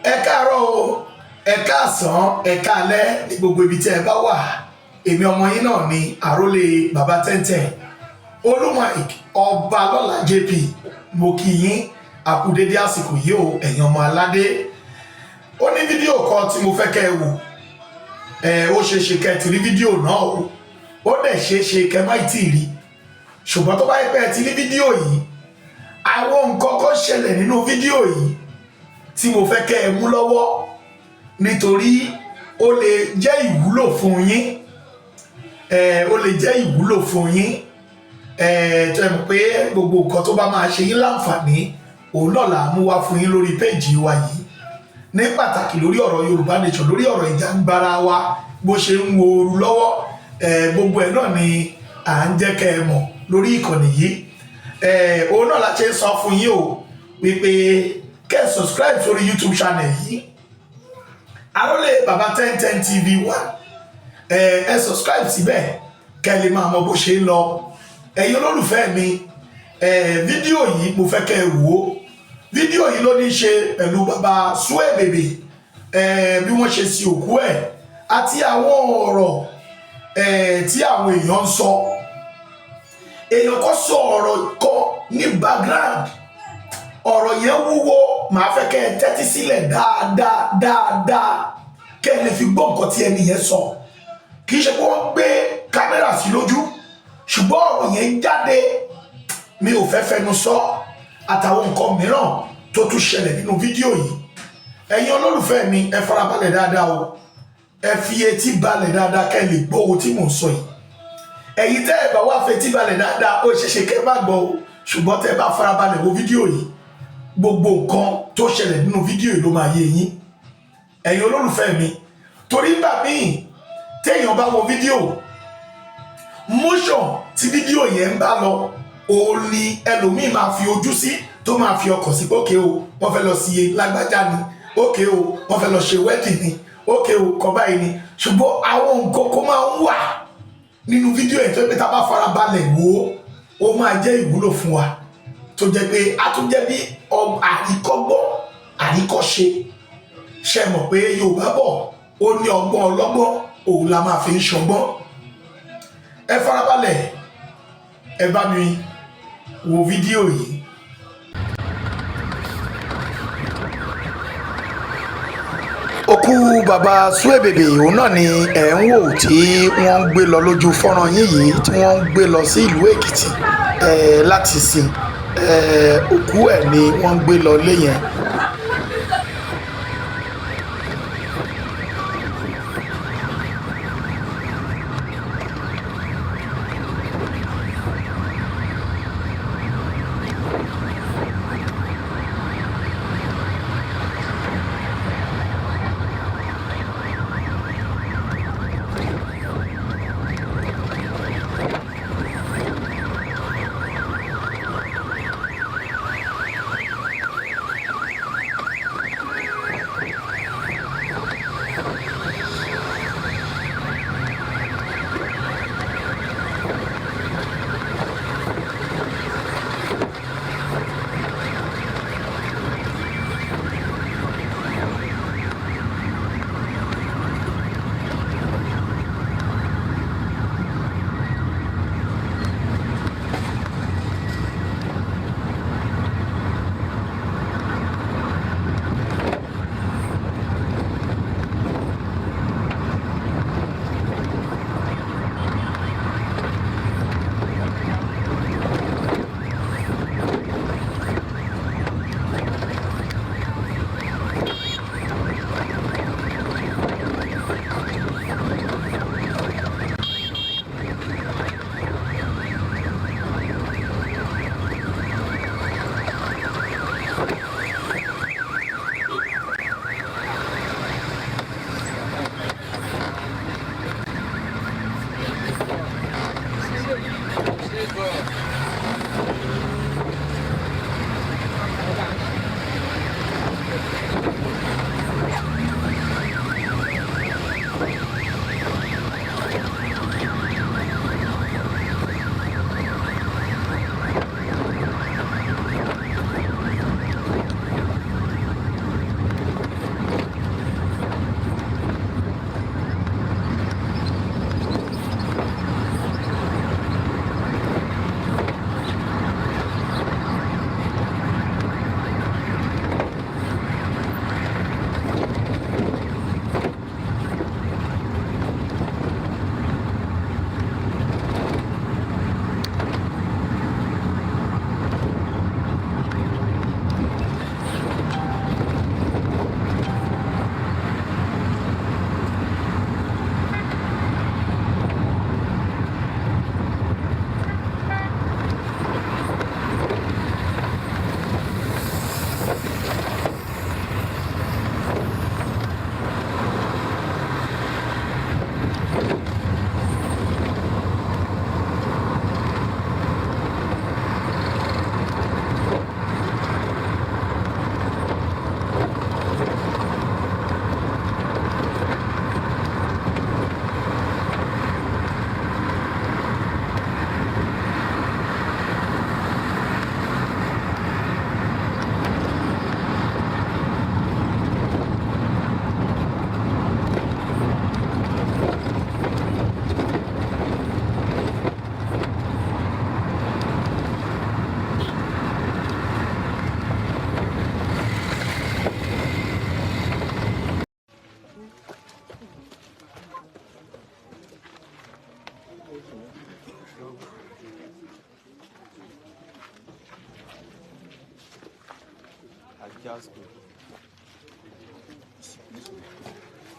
Ẹ káàárọ̀ o, ẹ káàsán, ẹ káalẹ́ ní gbogbo ibi tí ẹ bá wà. Èmi ọmọ yín náà ni àrólé bàbá tẹ́ntẹ́n, Olúmọ̀ìk Ọbalọ́lá JP. Mo kí yín àkúdédé àsìkò yìí o, ẹ̀yin ọmọ aládé. Ó ní fídíò kan tí mo fẹ́ kẹ́ ẹ wò. Ẹ ó ṣeé ṣe kẹ́ ẹ ti rí fídíò náà o, ó dẹ̀ ṣeé ṣe kẹ́ ẹ má ì tí ì rí, ṣùgbọ́n tó bá yẹ pé ẹ ti rí fídíò yìí, àwọn nǹkan kan ṣẹlẹ̀ nínú fídíò yìí tí mo fẹ́ kẹ́ ẹ mú lọ́wọ́, nítorí ó lè jẹ́ ìwúlò fún yín. Ẹ ó lè jẹ́ ìwúlò fún yín. Ẹ tó ẹ mọ̀ pé gbogbo nǹkan tó bá máa ṣe yín láǹfààní, òun náà là á mú wá fún yín lórí péèjì wa yìí, ní pàtàkì lórí ọ̀rọ̀ Yorùbá Nation, lórí ọ̀rọ̀ ìjàngbara wa bó ṣe ń wo ooru lọ́wọ́. Ẹ gbogbo ẹ̀ náà ni à ń jẹ́ kẹ́ ẹ mọ̀ lórí ìkànnì yìí. Ẹ òun náà la ṣe ń sọ fún yín o wípé kẹ́ ẹ subscribe sórí YouTube channel yìí, Arólé Bàbá 1010 TV 1. Ẹ ẹ subscribe síbẹ̀ kẹ́ ẹ lè máa mọ bó ṣe ń lọ. Ẹ̀yin olólùfẹ́ mi, ẹ fídíò yìí mo fẹ́ kẹ́ ẹ wò ó. Fídíò yìí ló ní í ṣe pẹ̀lú bàbá Suebebe, ẹ bí wọ́n ṣe sin òkú ẹ̀ àti àwọn ọ̀rọ̀ ẹ tí àwọn èèyàn ń sọ. Èèyàn kan sọ ọ̀rọ̀ kan ní background, ọ̀rọ̀ yẹn wúwo. Màá fẹ́ kẹ́ ẹ tẹ́tí sílẹ̀ dáadáa dáadáa kẹ́ ẹ lè fi gbọ́ nǹkan tí ẹni yẹn sọ. Kì í ṣe pé wọ́n gbé kámẹ́rà sí lójú, ṣùgbọ́n ọ̀rọ̀ yẹn jáde. Mi ò fẹ́ fẹnu sọ àtàwọn nǹkan mìíràn tó tún ṣẹlẹ̀ nínú fídíò yìí. Ẹ̀yin olólùfẹ́ mi, ẹ farabalẹ̀ dáadáa o, ẹ fi etí balẹ̀ dáadáa kẹ́ ẹ lè gbọ́ ohun tí mò ń sọ yìí. Ẹ̀yin tẹ́ ẹ bá wá fetí balẹ̀ dáadáa, ó ṣeéṣe kẹ́ ẹ má gbọ́ o, ṣùgbọ́n tẹ́ ẹ bá farabalẹ̀ wo fídíò yìí, gbogbo nǹkan tó ṣẹlẹ̀ nínú fídíò yìí ló máa yé yín, ẹ̀yin olólùfẹ́ mi. Torí nígbà míì téèyàn bá wo fídíò, motion tí fídíò yẹn ń bá lọ, òun ni ẹlòmíì máa fi ojú sí, tó máa fi ọkàn sí pé okay o, wọ́n fẹ́ lọ sí lágbájá ni, okay o, wọ́n fẹ́ lọ ṣe wedding ni, okay o, kọ́ báyìí ni. Ṣùgbọ́n àwọn nǹkan kó máa ń wà nínú fídíò yẹn tó pé tá a bá farabalẹ̀ wò ó, ó máa jẹ́ ìwúlò fún wa, tó jẹ́ pé a tún jẹ́ bí àríkọ́gbọ́n àríkọ́ṣe. Ṣe mọ̀ pé Yorùbá bọ̀, ó ní ọgbọ́n ọlọ́gbọ́n òun la máa fi ń ṣọgbọ́n. Ẹ farabalẹ̀, ẹ bá mi wo fídíò yìí. Òkú bàbá Suebebe, òun náà ni ẹ̀ ń wò tí wọ́n ń gbé lọ lójú fọ́nrán yín yìí, tí wọ́n ń gbé lọ sí ìlú Èkìtì láti sìn. Òkú ẹ̀ ni wọ́n ń gbé lọ lé yẹn.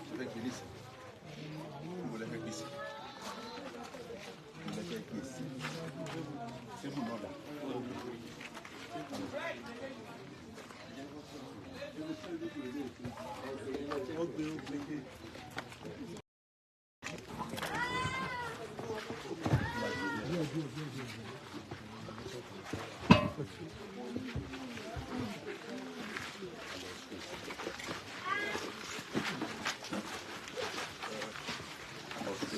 Ṣe fẹ́ gbé nísìn? Mo lẹ fẹ́ gbé sí. Mo lẹ fẹ́ gbé sí. Tébù náà dà.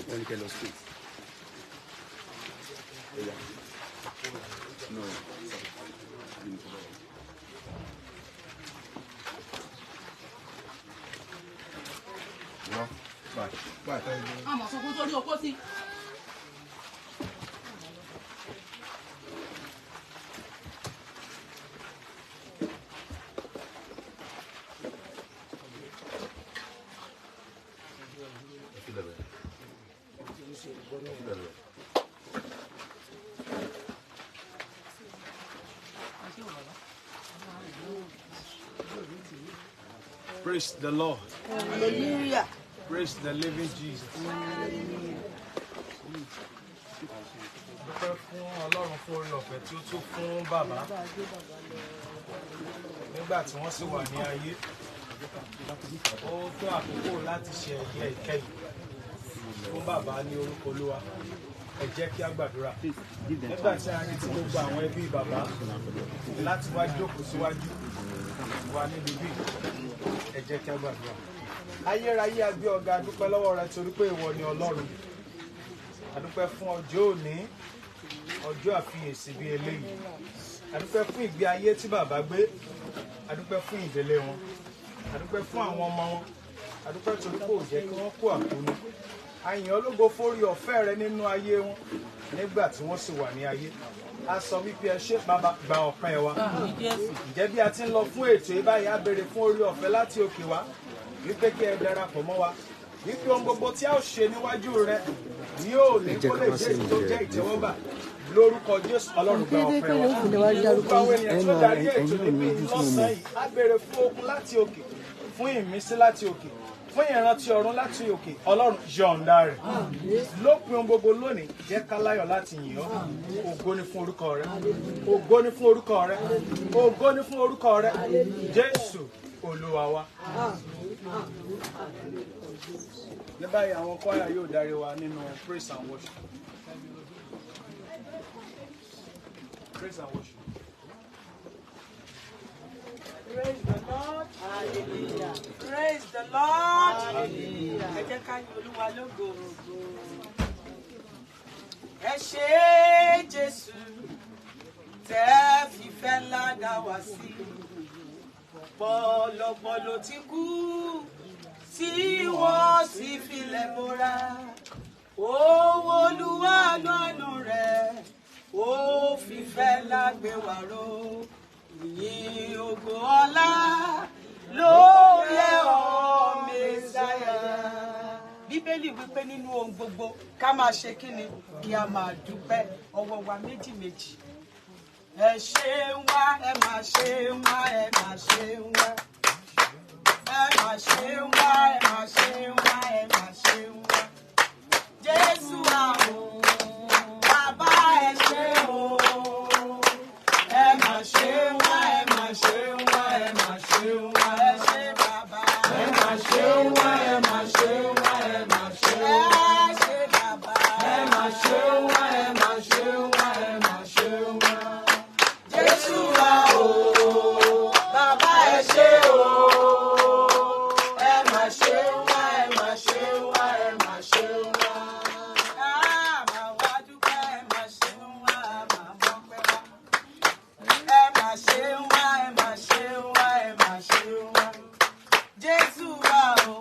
Wọ́n ní kẹ́ lọ straight. Ẹ̀yà. No, sorry. Bí mo sọ báyìí. Wọ́n bye bye. Àmọ̀ sọ fún sórí okó sí. Praise the Lord. Hallelujah. Praise the living Jesus. Dúpẹ́ fún Ọlọ́run fún oore ọ̀fẹ́ tí ó tún fún bàbá nígbà tí wọ́n sì wà ní ayé. Ó tó àkókò láti ṣe ẹ̀yẹ ìkẹyìn fún bàbá ní orúkọ Olúwa. Ẹ jẹ́ kí á gbàdúrà. Nígbà tí a retí gbogbo àwọn ẹbí bàbá láti wá jókòó síwájú wa níbi bí, ẹ jẹ́ kí á gbàdúrà. Ayérayé, a gbé ọ̀gá, adúpẹ́ lọ́wọ́ rẹ torí pé ìwọ ni Ọlọ́run. Adúpẹ́ fún ọjọ́ òní, ọjọ́ àfiyèsí bíi eléyìí. Adúpẹ́ fún ìgbé ayé tí bàbá gbé. Adúpẹ́ fún ìdílé wọn. Adúpẹ́ fún àwọn ọmọ wọn. Adúpẹ́ torí pé ò jẹ́ kí wọ́n kó àkóónú. A yìn ọ́ lógo fórí ọ̀fẹ́ rẹ nínú ayé wọn nígbà tí wọ́n sì wà ní ayé. A sọ wípé ẹ ṣé bàbá, gba ọpẹ́ wa. Ǹjẹ́ bí a ti ń lọ fún ètò yìí báyìí, a béèrè fún orí ọ̀fẹ́ láti òkè wá wípé kí ẹ darapọ̀ mọ́ wa, wípé ohun gbogbo tí a ó ṣe níwájú rẹ yóò ní kó lè jẹ́ èyí tó jẹ́ ìtẹ́wọ́gbà lórúkọ Jésù. Ọlọ́run, gba ọpẹ́ wa. Gbogbo àwọn ènìyàn tí ó darí ètò níbí lọ́sàn-án yìí, a béèrè fún okun láti òkè, fún ìmísí láti òkè, fún ìrántí ọ̀run láti òkè. Ọlọ́run, yọ̀ǹda rẹ̀ lópin ohun gbogbo lónìí. Jẹ́ ká láyọ̀ láti yìn ọ́. Ògo ni fún orúkọ rẹ, ògo ni fún orúkọ rẹ, ògo ni fún orúkọ rẹ, Jésù Olúwa wa. Ní báyìí, àwọn kwaya yóò darí wa nínú praise and worship. Praise and worship. Praise the Lord. Hallelujah. Praise the Lord. Hallelujah. Ẹ jẹ́ ká yin Olúwa lógo. Ẹ ṣé Jésù, tẹ́ fìfẹ́ ńlá dá wa sí. Ọ̀pọ̀lọpọ̀ ló ti kú tí wọ́n sì filẹ̀ bora. Owó Olúwa lọ́nà rẹ̀, ó fìfẹ́ ńlá gbé wa ró. Ìyìn, ògo, ọlá ló yẹ ọ́, Mẹ́sáyà. Bíbélì wípé nínú ohun gbogbo, ká máa ṣe kíni? Kí a máa dúpẹ́. Ọwọ́ wa méjì méjì. Ẹ ṣeun wá, ẹ máa ṣeun wá, ẹ máa ṣeun wá. Ẹ máa ṣeun wá, ẹ máa ṣeun wá, ẹ máa ṣeun wá. Jésù àwọn bàbá, ẹ ṣé o. Ẹ máa ṣeun wá, ẹ máa ṣeun wá, ẹ máa ṣeun wá. Ẹ ṣé bàbá. Ẹ máa ṣeun wá, ẹ máa ṣeun wá, ẹ máa ṣeun wá. Ẹ ṣé bàbá. Ẹ máa ṣeun wá, ẹ máa ṣeun wá, ẹ máa ṣeun wá. Jésù wa o, bàbá, ẹ ṣé o. Ẹ máa ṣeun wá, ẹ máa ṣeun wá, ẹ máa ṣeun wá. Máa wá dúpẹ́, ẹ máa ṣeun wá, máa mọ́pẹ́ wá. Ẹ máa ṣeun wá, ẹ máa ṣeun wá, ẹ máa ṣeun wá. Jésù wa o,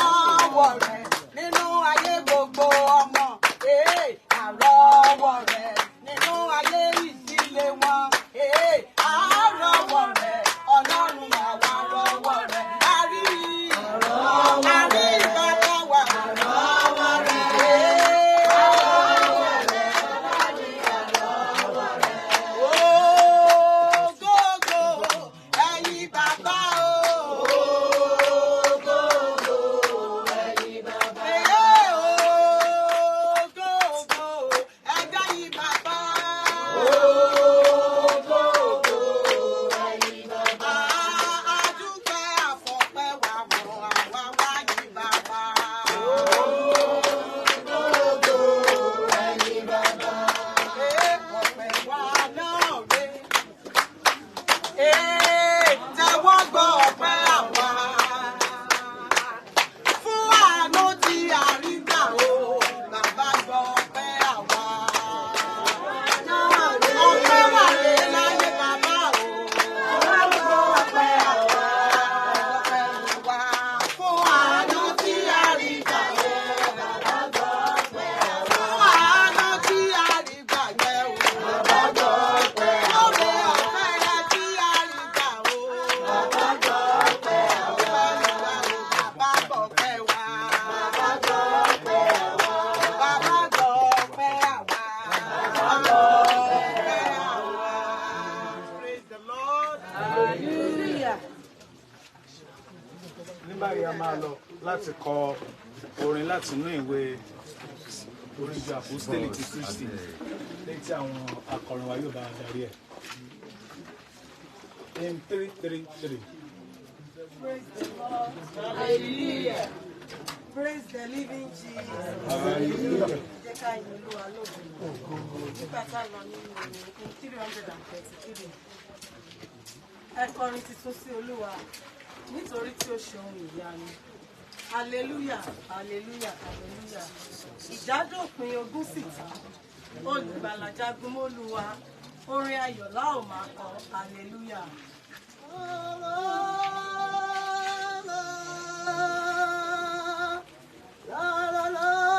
Àrọ́wọ́ rẹ̀ nínú ayé gbogbo ọmọ. Ee, àrọ́wọ́ rẹ̀ nínú ayé ìdílé wọn. Ee, àrọ́wọ́ rẹ̀ Ọlọ́run àwa rọ́wọ́ rẹ̀. A rí bàbá wa. Àrọ́wọ́ rẹ̀. Àrọ́wọ́ rẹ̀. Ògógó ẹ̀yin bàbá o. Ògógó ẹ̀yin bàbá. Ògógó ẹ̀yin bàbá. Ògógó ẹ̀yin bàbá. Àdúpẹ́ àfọ̀pẹ́ wà mọ́ àwa wáyé bàbá. Ògógó ẹ̀yin bàbá. Ọpẹ́ wa náà rè é. Tẹ́wọ́ gbọ́ ọpẹ́ àwa fún àánú tí a rí gbà o, bàbá gbọ́ ọpẹ́ àwa. Ọpẹ́ wà lé láyé bàbá o. Ọpẹ́ ọpẹ́ àwa. Ọpẹ́ wa fún àánú tí a rí gbà o, bàbá gbọ́ ọpẹ́ àwa. Fún àánú tí a rí gbà yẹ o, bàbá gbọ́ ọpẹ́ àwa. Lóore ọ̀fẹ́ rẹ tí a rí gbà o, bàbá gbọ́ ọpẹ́ àwa. Bàbá gbọ́ ọpẹ́ wa. Bàbá gbọ́ ọpẹ́ àwa. Bàbá gbọ́ ọpẹ́ àwa. Bàbá gbọ́ ọpẹ́ àwa. Praise the Lord. Ní báyìí a máa lọ láti kọ orin láti inú ìwé orin ìjọ àpọ́stélì ti Kristi léyìí tí àwọn akọrin wa yóò bá wa darí ẹ̀. Hymn 333. Praise the Lord. Hallelujah. Praise the living Jesus. Jẹ́ ká yin Olúwa lógo. Nígbà tá a lọ nínú orin 333. Ẹ kọrin tuntun sí Olúwa nítorí tí ó ṣe ohun ìyanu. Hallelujah, hallelujah, hallelujah. Ìjádòpin ogun sì tán. Olùgbàlà jagun mólúwa. Orin ayọ̀ la ó máa kọ. Hallelujah. La la la la.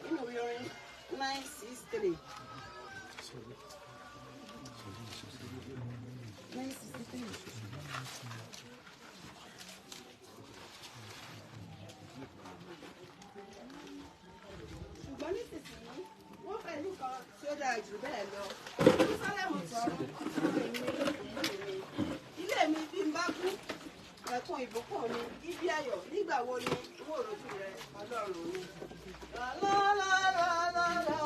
inú ìwé orin 963. 963. Ṣùgbọ́n nísinsìnyí wọ́n fẹ́ ìlú kan tí ó dára jù bẹ́ẹ̀ lọ. Jerúsálẹ́mù tọ̀run èmi ìlú mi. Ilé mi bí n bá kú, ẹ̀kún ìbùkún mi, ibi ayọ̀ nígbà wo ni n ó rojú rẹ, Ọlọ́run mi. La la la la la la.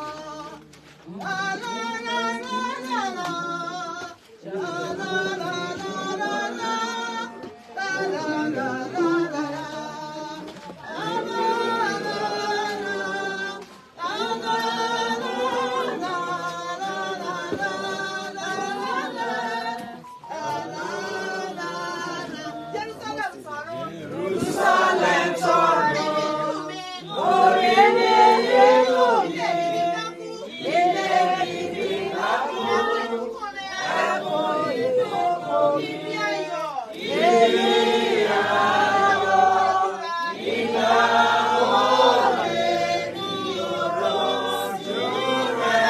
La la la la la la. La la la la la la. La la la la la la. La la la la. La la la la la la la la la. La la la. Jerusalem sọ̀rọ̀. Jerusalem sọ̀rọ̀. Orí mi nínú mi. Ilé mi bí bá kú. Ẹ̀kún ìbùkún mi. Ibi ayọ̀. Ibi ayọ̀. Ìgbà wo lèmi yóò rojú rẹ,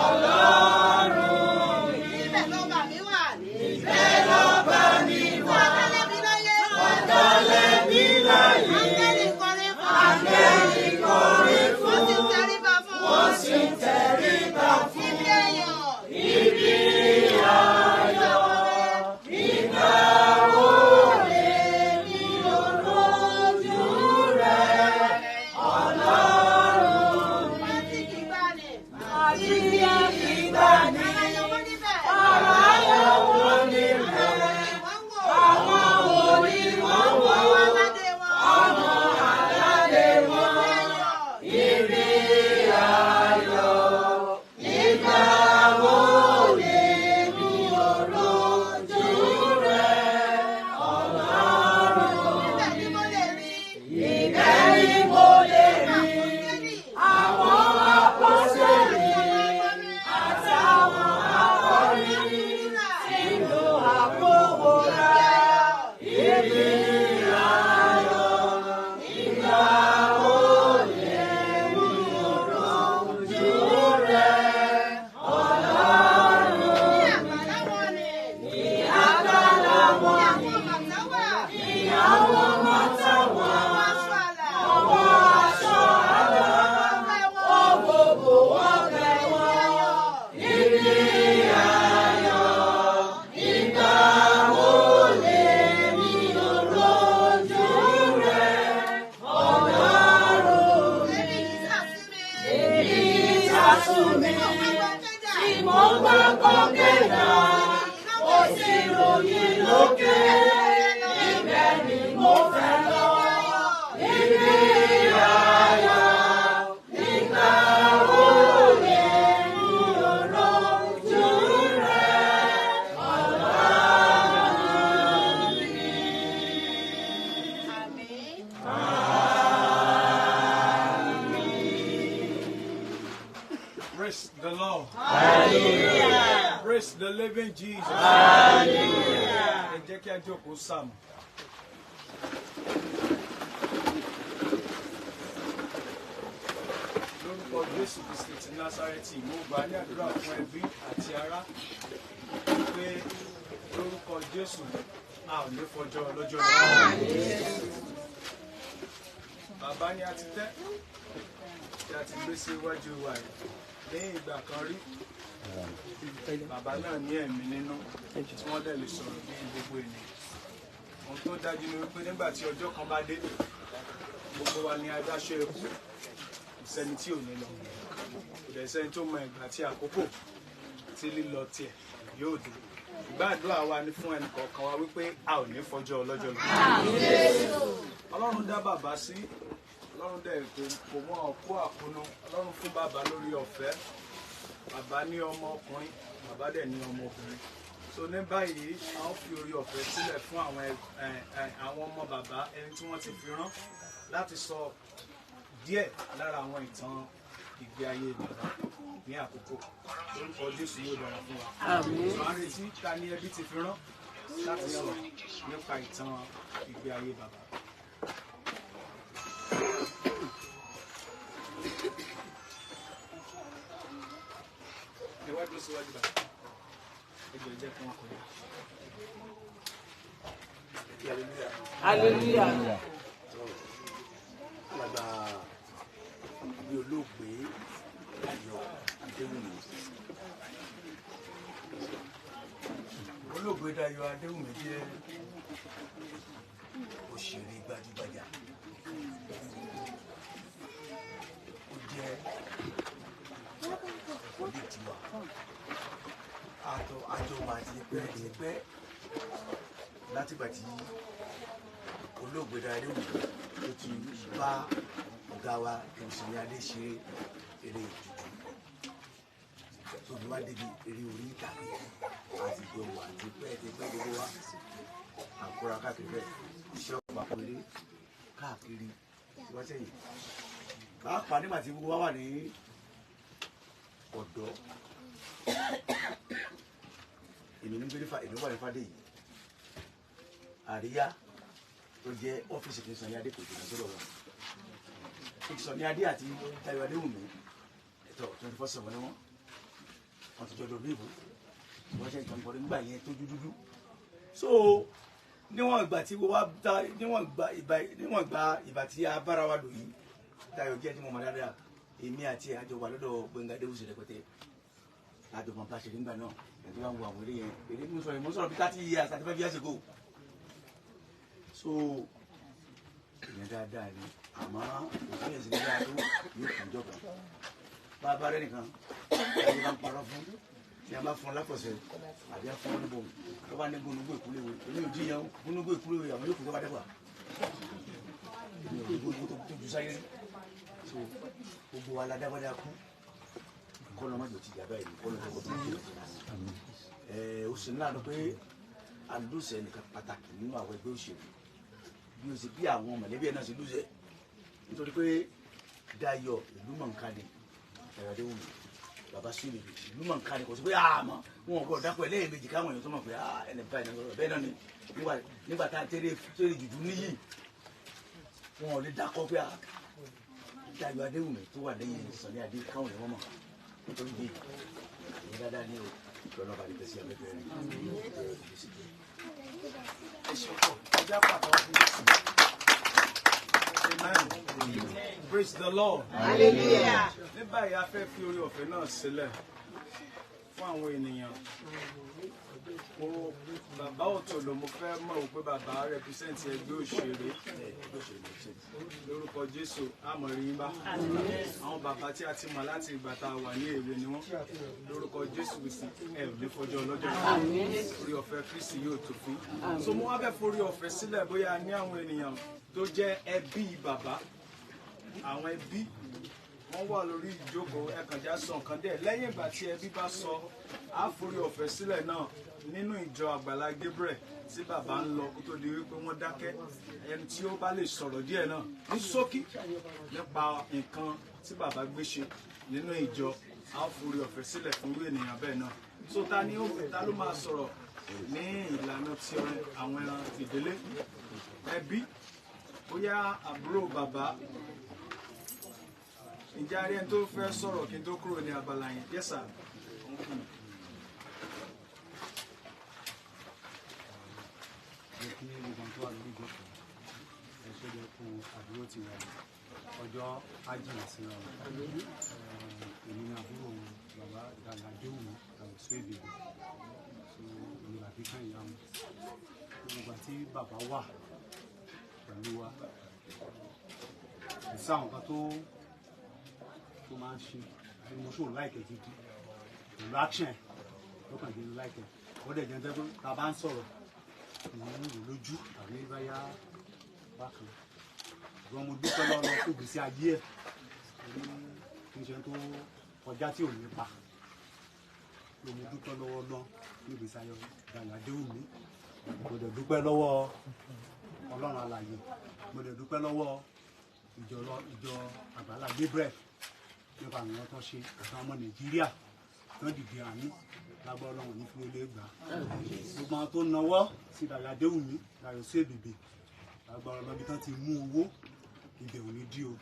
Ọlọ́run mi? Níbẹ̀ lọ́ba mi wà. Níbẹ̀ lọ́ba mi wà. Ọ̀dálẹ̀ mi láyé. Ọ̀dálẹ̀ mi láyé. Áńgẹ́lì kọrin fún. Áńgẹ́lì kọrin fún. Wọ́n sì ń tẹríba fún. Wọ́n sì ń tẹríba fún. Ibi ayọ̀. Ibi ayọ̀. Ìgbà wo lèmi yóò rojú rẹ, Ọlọ́run mi? Àti ìgbàanì. Àti ìgbàanì. Ara yọ wọ́n níbẹ̀. Ara yọ wọ́n níbẹ̀. Àwọn wo ni wọ́n wò? Àwọn aládé wọn. Àwọn aládé wọn. Ibi ayọ̀. Ìgbà wo lèmi yóò rojú rẹ, Ọlọ́run? Ibẹ̀ ni mo lè rí. Ibẹ̀ ni mo lè rí. Àwọn apọ́sítélì àtàwọn akọrin sínú àkówóra. Ibi ayọ̀. Ìgbà wo lèmi yóò rojú rẹ, Ọlọ́run? Ní àgbàlá wọn ni. Ní àgbàlá wọn ni. Ìyàwó màtá wà. Àwọn aṣọ àlà. Ó gbogbo ọbẹ̀ wọn. Ibi ayọ̀. Ìgbà wo lèmi yóò rojú rẹ, Ọlọ́run? Èmi sásùn mi. Tí mo gbọ́ kọ́kẹ́dà, ó sì ròyìn lókè. Ibẹ̀ ni mo fẹ́ lọ. Ibi ayọ̀. Nígbà wo lèmi yóò rojú rẹ, Ọlọ́run mi? Àmín. Praise the Lord. Hallelujah. Praise the living Jesus. Hallelujah. Ẹ jẹ́ kí a jókòó sáàmù. Lórúkọ Jésù Kristi ti Násárẹ́tì, mo gbà ní àdúrà fún ẹbí àti ará pé lórúkọ Jésù a ò ní fọjọ́ lọ́jọ́ lọ. Bàbá ni a ti tẹ́ tí a ti gbé sí iwájú wa yìí ní ìgbà kan rí. Bàbá náà ní ẹ̀mí nínú tí wọ́n dẹ̀ lè sọ̀rọ̀ bí gbogbo ènìyàn. Ohun tó dájú ni wípé nígbà tí ọjọ́ kan bá dé, gbogbo wa ni adáṣọ ikú, kò sẹ́ni tí ò ní lọ, kò dẹ̀ sẹ́ni tó mọ ìgbà tí àkókò tí lílọ tiẹ̀ yóò dé. Ìgbàdúrà wa ni fún ẹnì kọ̀ọ̀kan wa wípé a ò ní fọjọ́ ọlọ́jọ́ lọ. Ọlọ́run dá bàbá sí, Ọlọ́run dẹ̀ kò mọ ọ̀kú àkúnú. Ọlọ́run fún bàbá lórí ọ̀fẹ́. Bàbá ní ọmọ ọkùnrin, bàbá dẹ̀ ní ọmọ obìnrin. So ní báyìí a ó fi orí ọ̀fẹ́ sílẹ̀ fún àwọn ọmọ bàbá, ẹni tí wọ́n ti fi rán láti sọ díẹ̀ lára àwọn ìtàn ìgbé ayé bàbá ní àkókò. Orúkọ Jésù yóò dára fún wa. Sọ à ń retí ta ni ẹbí ti fi rán láti sọ nípa ìtàn ìgbé ayé bàbá. Dúró síwájú bàbá. Ẹ jọ̀ọ́, ẹ jẹ́ kí wọ́n kọjá. Hallelujah. Alàgbà bí olóògbé Ayọ̀ Adéwùmí, olóògbé Dayọ̀ Adéwùmí jẹ́ òṣèré gbajúgbajà. Ó jẹ́ òbí tiwa, àtọ àjọ wà tipẹ́ tipẹ́ látìgbà tí olóògbé Dayọ̀ Adéwùmí tó ti bá ọ̀gá wa Òṣèré Adé ṣe eré ètùtù tó fi wá débi eré orí ìtàgé, àti ìjọ wà tipẹ́ tipẹ́. Gbogbo wa àkóra káàkiri bẹ́ẹ̀, iṣẹ́ ọ̀pá péré káàkiri wá sẹ́yìn, pàápàá nígbà tí gbogbo wa wà ní ọ̀dọ́. Èmi ní gbé nífa, èmi wà ní fàdé yìí, àríyá tó jẹ́ ọ́fíìsì King Sunny Adé kò jìnnà sọ́dọ̀ wọn. King Sunny Adé àti Táyọ̀ Adéwùmí ẹ̀tọ́ 24/7 ni wọ́n ti jọjọ bí ìbò wọ́n ṣe ìtàn ìkọ̀rẹ́ nígbà yẹn tó dúdúdú. So níwọ̀n ìgbà tí wọ́n bá níwọ̀n ìgbà tí a bára wa lò yìí, Táyọ̀ jẹ́ tí mo mọ̀ dáadáa. Èmi àti àjọ wà lọ́dọ̀ Gbẹ̀ngà Adéwùsì rẹpẹtẹ, àjọ mọ̀ bá ṣe nígbà náà. Ẹ̀ tó bá ń wo àwọn eré yẹn, eré mo sọ̀rọ̀, mo sọ̀rọ̀ bí 30 years, 35 years ago. So èèyàn dáadáa ni, àmọ́ òfin ẹ̀sìn dáadáa tó yóò kún jọba bá a bá rẹ nìkan ẹni bá ń parọ́ fún ní a bá fún ọ lápọ̀sẹ̀ àbí a fún ọ níbo tó bá ní gbónúgbò ìkúléwé. Èmi ò jíyan gbónúgbò ìkúléwé, àwọn yóò kú tó bá dẹ́gbà. Èmi ò rí gbónúgbò tó ju sáyé rí. So gbogbo wa la dábàdà kú kọ́ lọ́mọ jò ti dàbá yìí, kọ́ lọ́mọ tó ti ẹ̀. Ó sì ń láàánú pé alóòsè nìkan pàtàkì nínú àwọn ẹgbẹ́ òṣèlú bí o ṣe bí àwọn mọ̀lẹ́bí ẹ̀ náà ṣe lóṣẹ̀, nítorí pé Dayọ̀ ìlú mọ̀nká ni. Dayọ̀ Adéwùmí bàbá sílẹ̀ ìlú mọ̀nká ni. Kò sí pé àmọ́ wọn ò gbọ́dọ̀ dápọ̀ ẹlẹ́ẹ̀mejì káwọn èèyàn tó mọ̀ pé ẹnì báyìí náà bẹ́ẹ̀ náà ni. Nígbà tá a tẹ́lẹ̀ tẹ́lẹ̀ jùjú níyì, wọn ò lè dákọ̀ pé Dayọ̀ Adéwùmí tó wà lẹ́yìn Sunny Adé káwọn èèyàn mọ̀. Nítorí bí ìyẹn dáadáa ní o lọ́nà bá lè tẹ̀sí abẹ́fẹ́ rẹ̀. Ẹ ṣe pọ̀, ẹ jẹ́ pàtàkì fún Jésù. Amen. Praise the Lord. Hallelujah. Ní báyìí, a fẹ́ fi orí ọ̀fẹ́ náà sílẹ̀ fún àwọn ènìyàn. Mo bàbá Òtòlò, mo fẹ́ mọ̀ wípé bàbá represent ẹgbẹ́ òṣèré. Lórúkọ Jésù, àmọ̀ rí yín bá. Àwọn bàbá tí a ti mọ̀ láti ìgbà tá a wà ní èwe ni wọ́n. Lórúkọ Jésù Kristi, ẹ ò ní fọjọ́ ọlọ́jọ́, orí ọ̀fẹ́ Kristi yóò tó fún. So mo wá fẹ́ forí ọ̀fẹ́ sílẹ̀, bóyá ní àwọn ènìyàn tó jẹ́ ẹbí bàbá, àwọn ẹbí wọ́n wà lórí ìjókòó, ẹkànjá sọ nǹkan díẹ̀. Lẹ́yìn ìgbà tí ẹbí bá sọ, á forí ọ̀fẹ́ sílẹ̀ náà nínú ìjọ Àgbàlá Gabriel tí bàbá ń lọ kó tó di wípé wọ́n dákẹ́. Ẹni tí ó bá lè sọ̀rọ̀ díẹ̀ náà ní ṣókí nípa nǹkan tí bàbá gbé ṣe nínú ìjọ, á forí ọ̀fẹ́ sílẹ̀ fún irú ènìyàn bẹ́ẹ̀ náà. So ta ni ó ta ló máa sọ̀rọ̀ ní ìlànà ti àwọn ìdílé ẹbí? Bóyá àbúrò bàbá, ǹjẹ́ a rí ẹni tó fẹ́ sọ̀rọ̀ kí n tó kúrò ní abala yẹn? Yes, sir. Mo kí gbogbo ohun tó wà lórí ìjókòó. Ẹ ṣe jẹ́ kó àdúró ti wà, ọjọ́ á jìnnà sí ọ. Èmi ni àbúrò bàbá Dayọ̀ Adéwùmí Suebebe. So èmi làbí kan ìyá wọn. Gbogbo ìgbà tí bàbá wà pẹ̀lú wa, kò sí àwọn kan tó máa ń ṣe bí mo ṣòro láìkẹ́ gidi pẹ̀lú action ló kàn jẹ́ láìkẹ́. Ó dẹ̀ jẹ́ pé tá a bá ń sọ̀rọ̀, ìwọ̀n ń wò lójú tàbí báyá bákan. Ṣùgbọ́n mo dúpẹ́ lọ́wọ́ fún ìgbésí ayé ẹ̀, torí kì í ṣe tó kọjá tí ò ní pa ló. Mo dúpẹ́ lọ́wọ́ náà ní ìgbésí ayé Dayọ̀ Adéwùmí. Mo dẹ̀ dúpẹ́ lọ́wọ́ Ọlọ́run alààyè. Mo dẹ̀ dúpẹ́ lọ́wọ́ ìjọ Àgbàlá Gabriel nípa àwọn tó ṣe àtàwọn ọmọ Nàìjíríà tó dìde àánú. Lágbára Ọlọ́run, ní fún ilé gbà gbogbo àwọn tó nawọ́ sí Dayọ̀ Adéwùmí, Dayọ̀ Suebebe, lágbára Ọlọ́run, ibi tán ti mú owó Ibẹ̀ ò ní dí o.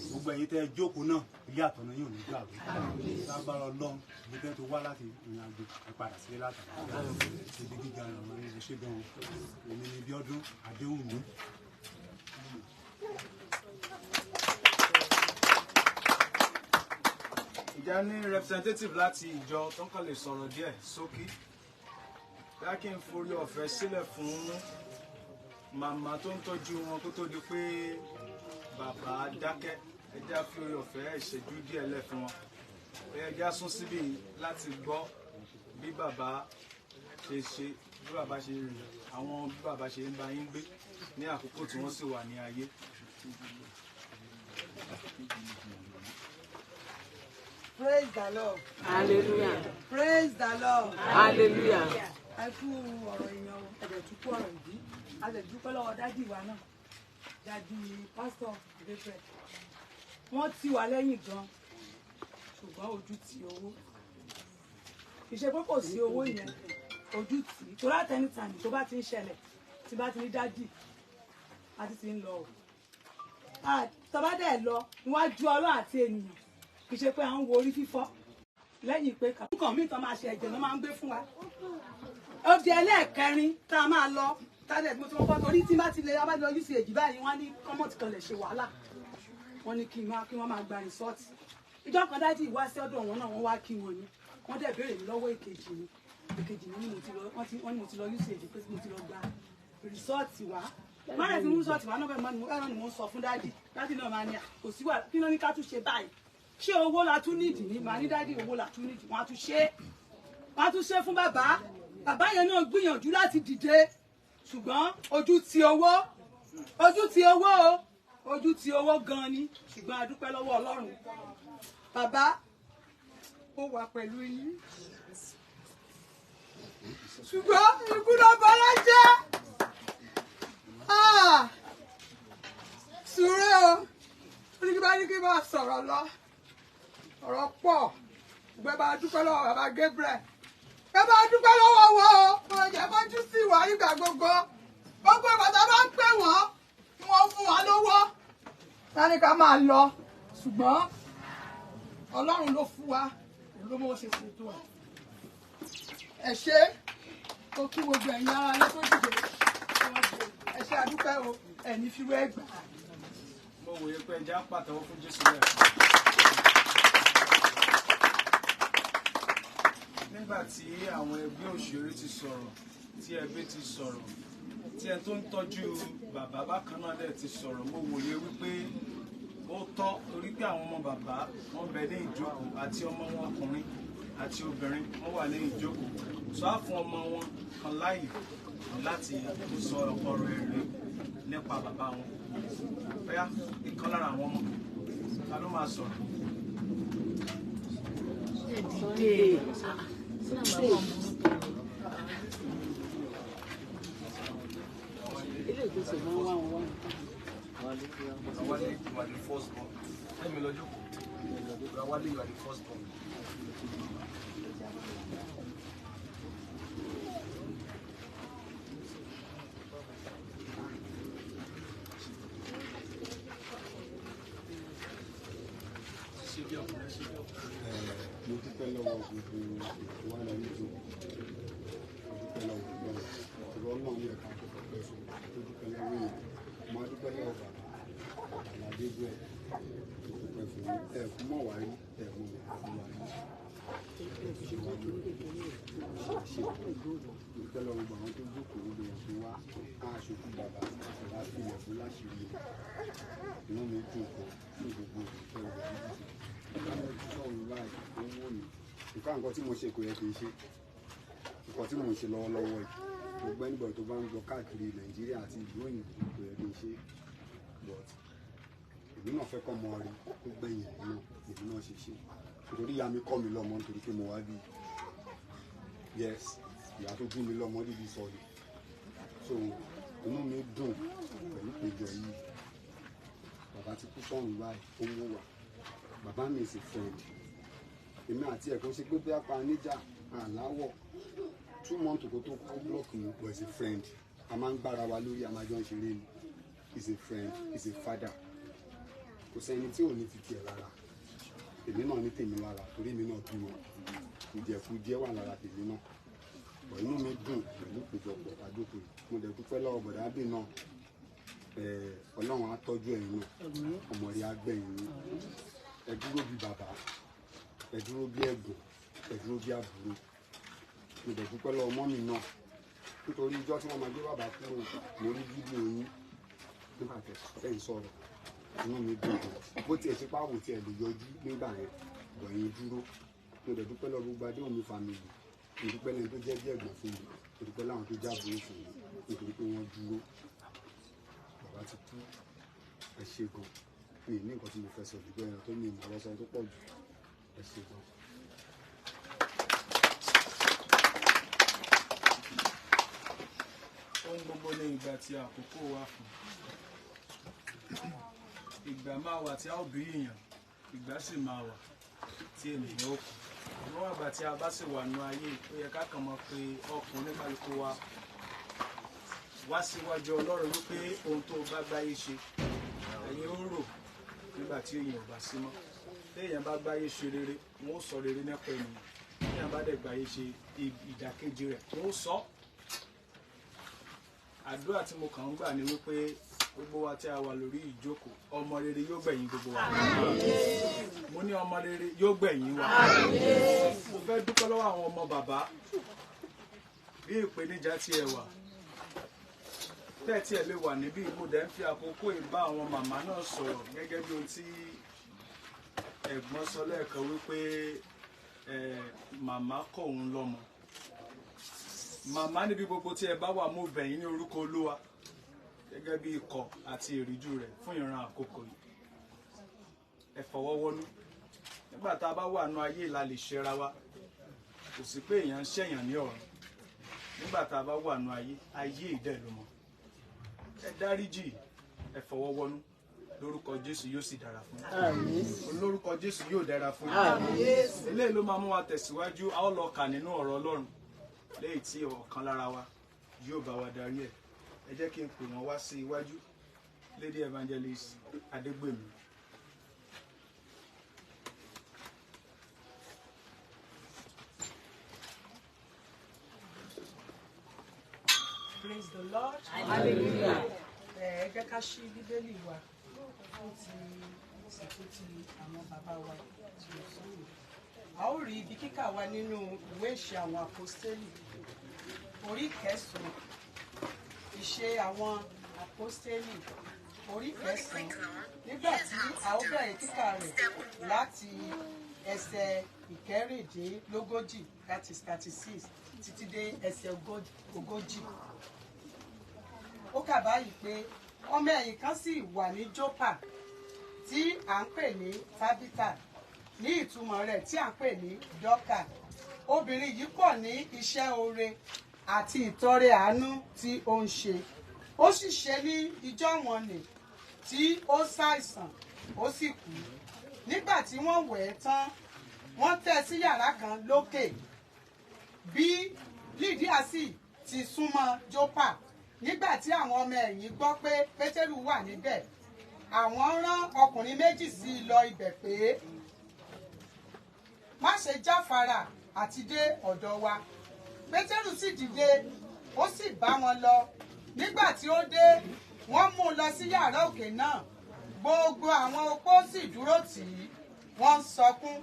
Gbogbo ẹ̀yin tẹ́ ẹ jókòó náà, ilé àtọ̀nà yóò ní dàrú. Lágbára Ọlọ́run, ibi tẹ́ tó wá láti ìrìn àjò ẹ padà sílé látàrí. Ibi gíga lọ̀rọ̀ yìí ṣe gan-an. Èmi ni Bíọ́dún Adéwùmí. Ìjà ní representative láti ìjọ tó ń kàn lè sọ̀rọ̀ díẹ̀ sókí. Bá kí n forí ọ̀fẹ́ sílẹ̀ fún màmá tó ń tọ́jú wọn kó tó di pé bàbá dákẹ́. Ẹ jẹ́ á fi orí ọ̀fẹ́ ìṣẹ́jú díẹ̀ lẹ̀ fún wọn. Ẹ jẹ́ á sún síbí láti gbọ́ bí bàbá ṣe ṣe, bí bàbá ṣe rìn, àwọn bí bàbá ṣe ń bá yín gbé ní àkókò tí wọ́n sì wà ní ayé. Praise the Lord. Hallelujah. Praise the Lord. Hallelujah. Ẹ kú ọ̀rọ̀ èèyàn o, ẹ dẹ̀ tún kú ọ̀rọ̀ ìbí. A lè dúpẹ́ lọ́wọ́ dádì wa náà, dádì Pásítọ̀ Gabriel. Wọ́n ti wà lẹ́yìn gan, ṣùgbọ́n ojú ti owó. Ìṣe pé kò sí owó yẹn, ojú tì í. Torí at any time tó bá ti ń ṣẹlẹ̀, tí bá ti ní dádì, a ti ti ń lọ o. Tó bá dẹ̀ lọ, níwájú Ọlọ́run àti ènìyàn, kì í ṣe pé à ń wo orí fífọ́ lẹ́yìn pé kàn mí tán máa ṣe ẹ̀jẹ̀ ló máa ń gbé fún wa. Ó di ẹlẹ́ẹ̀kẹrin tá a máa lọ tálẹ̀ mo ti wọ́n kọ́ torí tí bá ti lè abá lọ UCH báyìí wọ́n ní kọ́mọ̀tì kan lè ṣe wàhálà, wọ́n ní kí wọ́n máa gba rìsọ́ọ̀tì. Ìjọ kan dájú ìwá sí ọ̀dọ̀ wọn náà, wọ́n wá kí wọn ni wọ́n dẹ̀ béèrè mi lọ́wọ́ èkejì mi. Èkejì mi ni mo ti lọ, wọ́n ní mo ti lọ UCH pé mo ti lọ gba rìsọ́ọ̀tì wá. Márùn-ún ti mú rìsọ́ọ̀tì wá náà bẹ́ẹ̀ ni mo ń sọ fún dádì. Dádì náà máa ní kò sí wà kí ló ní ká tún ṣe báyìí, ṣé owó la tún nídìí ní màá ní dádì owó la tún nídìí. Wọ́n á tún ṣe, wọ́n á tún ṣe fún bàbá. Bàbá yẹn náà gbìyànjú láti dìde, ṣùgbọ́n ojú ti owó, ojú ti owó o, ojú ti owó gan ni. Ṣùgbọ́n a dúpẹ́ lọ́wọ́ Ọlọ́run. Bàbá ó wà pẹ̀lú yín, ṣùgbọ́n ikú ló bọ́lá jẹ́. Sùúrù o, ó ní kí bá ní kí bá sọ̀rọ̀ lọ, ọ̀rọ̀ pọ̀. Ṣùgbọ́n bá a dúpẹ́ lọ́wọ́ bàbá Gabriel, ẹ bá dúpẹ́ lọ́wọ́ wọn o, wọn jẹ́ kọjú sí wa nígbà gbogbo. Gbogbo ìbàdàn bá ń pè wọ́n, wọ́n fún wa lówó sáré ká máa lọ, ṣùgbọ́n Ọlọ́run ló fún wa, ló mọ̀ ṣe ṣètò ẹ̀. Ẹ ṣé o, kí gbogbo ẹ̀yin ara ilé tó dìde, ẹ ṣé àdúpẹ́ o, ẹ̀ní fi wẹ́ gbà. Mo wòye pé ẹja ń pàtẹ́wọ́ fún Jésù lẹ́ẹ̀kan. Nígbà tí àwọn ẹgbẹ́ òṣèré ti sọ̀rọ̀, tí ẹbí ti sọ̀rọ̀, tí ẹni tó ń tọ́jú bàbá bákan náà dẹ̀ ti sọ̀rọ̀, mo wòye wípé ó tọ́ torí pé àwọn ọmọ bàbá wọ́n bẹ ní ìjókòó, àti ọmọ wọn ọkùnrin àti obìnrin wọ́n wà ní ìjókòó. Sọ á fún ọmọ wọn kan láàyè láti sọ ọ̀rọ̀ ẹ̀rí nípa bàbá wọn. Bóyá ìkan lára àwọn ọmọ ta ló máa sọ̀rọ̀? Wale, you are the first born. Let me lọ jókòó. Wale, you are the first born. Mo dúpẹ́ lọ́wọ́ gbogbo ètò wa lórí ìjókòó. Mo dúpẹ́ lọ́wọ́ Ọlọ́run. Ìrọ̀ náà ní ẹ̀ka tó fẹ́ fún. Mo dúpẹ́ lọ́wọ́ èèyàn. Mo dúpẹ́ lọ́wọ́ bàbá Bàbá Gabriel. Mo dúpẹ́ fún yín. Ẹ kú mọ̀ wá rí, ẹ mú mi kú wá rí. Ṣé wàá lò ó? Ṣe mo dúpẹ́ lọ́wọ́ gbogbo àwọn tó jókòó, gbogbo èèyàn tó wá. Á aṣojú bàbá, bàbá fi ilẹ̀ fún láṣìírí. Inú mi dùn gan fún gbogbo ìfẹ́ rẹ̀ yìí. Nǹkan tí mo ṣe kò yẹ kí n ṣe, nǹkan tí mo ń ṣe lọ́wọ́lọ́wọ́ yìí, gbogbo anybody tó bá ń gbọ́ káàkiri Nàìjíríà àti ìlú òyìnbó kò yẹ kí n ṣe, but èmi náà fẹ́ kọ́ mọ rí kó gbẹ̀yìn èmi náà, èmi náà ṣe ṣe nítorí ìyá mi kọ́ mi lọ́mọ, nítorí pé mo wá bí, yes, ìyá tó bí mi lọ́mọ níbi sọ ni. So inú mi dùn pẹ̀lú péjọ yìí. Bàbá ti kú sọ́run báyìí, ó wù wá. Bàbá mi is a friend. Èmi àti ẹ̀kọ́ ṣe pé bí apá níjà àláwọ̀ 2 months kó tó kú block mi, but is a friend. A máa ń gbára wa lórí, a máa jọ ń ṣeré ni. Is a friend, is a father. Kò sẹ́ni tí ò ní ti tiẹ̀ lára. Èmi náà ní tèmi lára torí èmi náà bímọ. Kùdìẹ̀kudiẹ wà lára tèmi náà. Bọ̀ inú mi dùn pẹ̀lú ìpéjọpọ̀ àjókòó yìí. Mo dẹ̀ dúpẹ́ lọ́wọ́ bọ̀dá Ábì náà. Ọlọ́run á tọ́jú ẹ̀yin náà. Ọmọ rẹ̀ á gbẹ̀yìn yín. Ẹ dúró bí bàbá, ẹ dúró bí ẹ̀gbọ́n, ẹ dúró bí àbúrò. Mo dẹ̀ dúpẹ́ lọ́wọ́ mọ́mì náà nítorí ijọ́ tí wọ́n máa gbé bàbá kúrò mo rí fídíò yín nígbà tẹ̀ ń sọ̀rọ̀. Inú mi dùn gan. Bó tiẹ̀ ṣe páwò tiẹ̀ lè yọjú nígbà yẹn, bọ̀ yín dúró. Mo dẹ̀ dúpẹ́ lọ́wọ́ gbogbo Adéwùmí family. Mo dúpẹ́ lẹ́ni tó jẹ́ bí ẹ̀gbọ́n fún mi. Mo dúpẹ́ láwọn tó jẹ́ àbúrò fún mi nítorí pé wọ́n dúró. Bàbá ti kú, ẹ ṣé gan. Mi ì ní nǹkan tí mo fẹ́ sọ jù bẹ́ẹ̀ lọ tó ní ìmọ̀ ọ̀rọ̀ sọ tó pọ̀ jù. Ẹ ṣé gan. Ohun gbogbo ní ìgbà tí àkókò wà fún. Ìgbà máa wà tí a ó bí èèyàn, ìgbà sì máa wà tí ènìyàn ó kú. Níwọ̀n ìgbà tí a bá sì wà nú ayé, ó yẹ ká kàn mọ̀ pé ọkùnrin kálukú wa wá síwájú Ọlọ́run wípé ohun tó bá gbáyé ṣe, ẹ̀yin ó rò nígbà tí èèyàn ò bá sí mọ́. Téèyàn bá gbáyé ṣe rere, wọn ó sọ rere nípa ènìyàn. Téèyàn bá dẹ̀ gbáyé ṣe ìdàkejì rẹ̀, wọn ó sọ. Àdúrà tí mo kàn ń gbà ni wípé gbogbo wa tí a wà lórí ìjókòó, ọmọ rere yóò gbẹ̀yìn gbogbo wa. Mo ní ọmọ rere yóò gbẹ̀yìn wa. Mo fẹ́ dúpẹ́ lọ́wọ́ àwọn ọmọ bàbá bí ìpèníjà tí ẹ wà tẹ́tí ẹ lè wà níbí. Mo dẹ̀ ń fi àkókò ìbá àwọn màmá náà sọ̀rọ̀ gẹ́gẹ́ bí ohun tí ẹ̀gbọ́n sọ lẹ́ẹ̀kan wípé màmá kọ̀ òun lọ́mọ. Màmá níbi gbogbo tí ẹ bá wà, mo bẹ̀ yín ní orúkọ Olúwa gẹ́gẹ́ bí ikọ̀ àti ìríjú rẹ̀ fún ìran àkókò yìí. Ẹ fọwọ́ wọnú. Nígbà tá a bá wà nú ayé la lè ṣera wa. Kò sí pé èèyàn ń ṣẹ̀yàn ní ọ̀run. Nígbà tá a bá wà nú ayé, ayé ìdẹ̀ ló mọ̀. Ẹ dáríjì, ẹ fọwọ́ wọnú. Lórúkọ Jésù yóò sì dára fún yín. Lórúkọ Jésù yóò dára fún yín. Eléyìí ló máa mú wa tẹ̀síwájú. A ó lọ kà nínú ọ̀rọ̀ Ọlọ́run léyìí tí ọ̀kan lára wa yóò bá wa darí ẹ̀. Ẹ jẹ́ kí n pè wọ́n wá sí iwájú. Lady Evangelist Adégbèmí. Praise the Lord. Hallelujah. Ẹ jẹ́ ká ṣí Bíbélì wa fún ti ìsìnkú ti àwọn bàbá wa tí ó sọ̀rọ̀. A ó rí ibi kíkà wa nínú ìwé ìṣe àwọn àpọ́stélì orí kẹsàn-án. Ìṣe àwọn àpọ́stélì orí kẹsàn-án. Nígbà tí a ó bẹ̀rẹ̀ kíkà rẹ̀ láti ẹsẹ̀ ìkẹrìndínlógójì, that is 36, títí dé ẹsẹ̀ 40. Ó kà báyìí pé ọmọ ẹ̀yìn kan sì wà ní Jópa tí à ń pè ní Tábítà, ní ìtumọ̀ rẹ̀ tí à ń pè ní Dọ́kà. Obìnrin yìí pọ̀ ní iṣẹ́ oore àti ìtọrẹ àánú tí ó ń ṣe. Ó sì ṣe ní ijọ́ wọn nì tí ó ṣàìsàn, ó sì kú. Nígbà tí wọ́n wẹ̀ ẹ́ tán, wọ́n tẹ́ sí yàrá kan lókè. Bí Lídíà sì ti súnmọ́ Jópa, nígbà tí àwọn ọmọ ẹ̀yìn gbọ́ pé Pétérù wà níbẹ̀, àwọn rán ọkùnrin méjì sí i lọ ibẹ̀ pé, má ṣe jáfara àti dé ọ̀dọ̀ wa. Pétérù sì dìde, ó sì bá wọn lọ. Nígbà tí ó dé, wọ́n mú un lọ sí yàrá òkè náà. Gbogbo àwọn opó sì dúró tì í, wọ́n ń sọkún.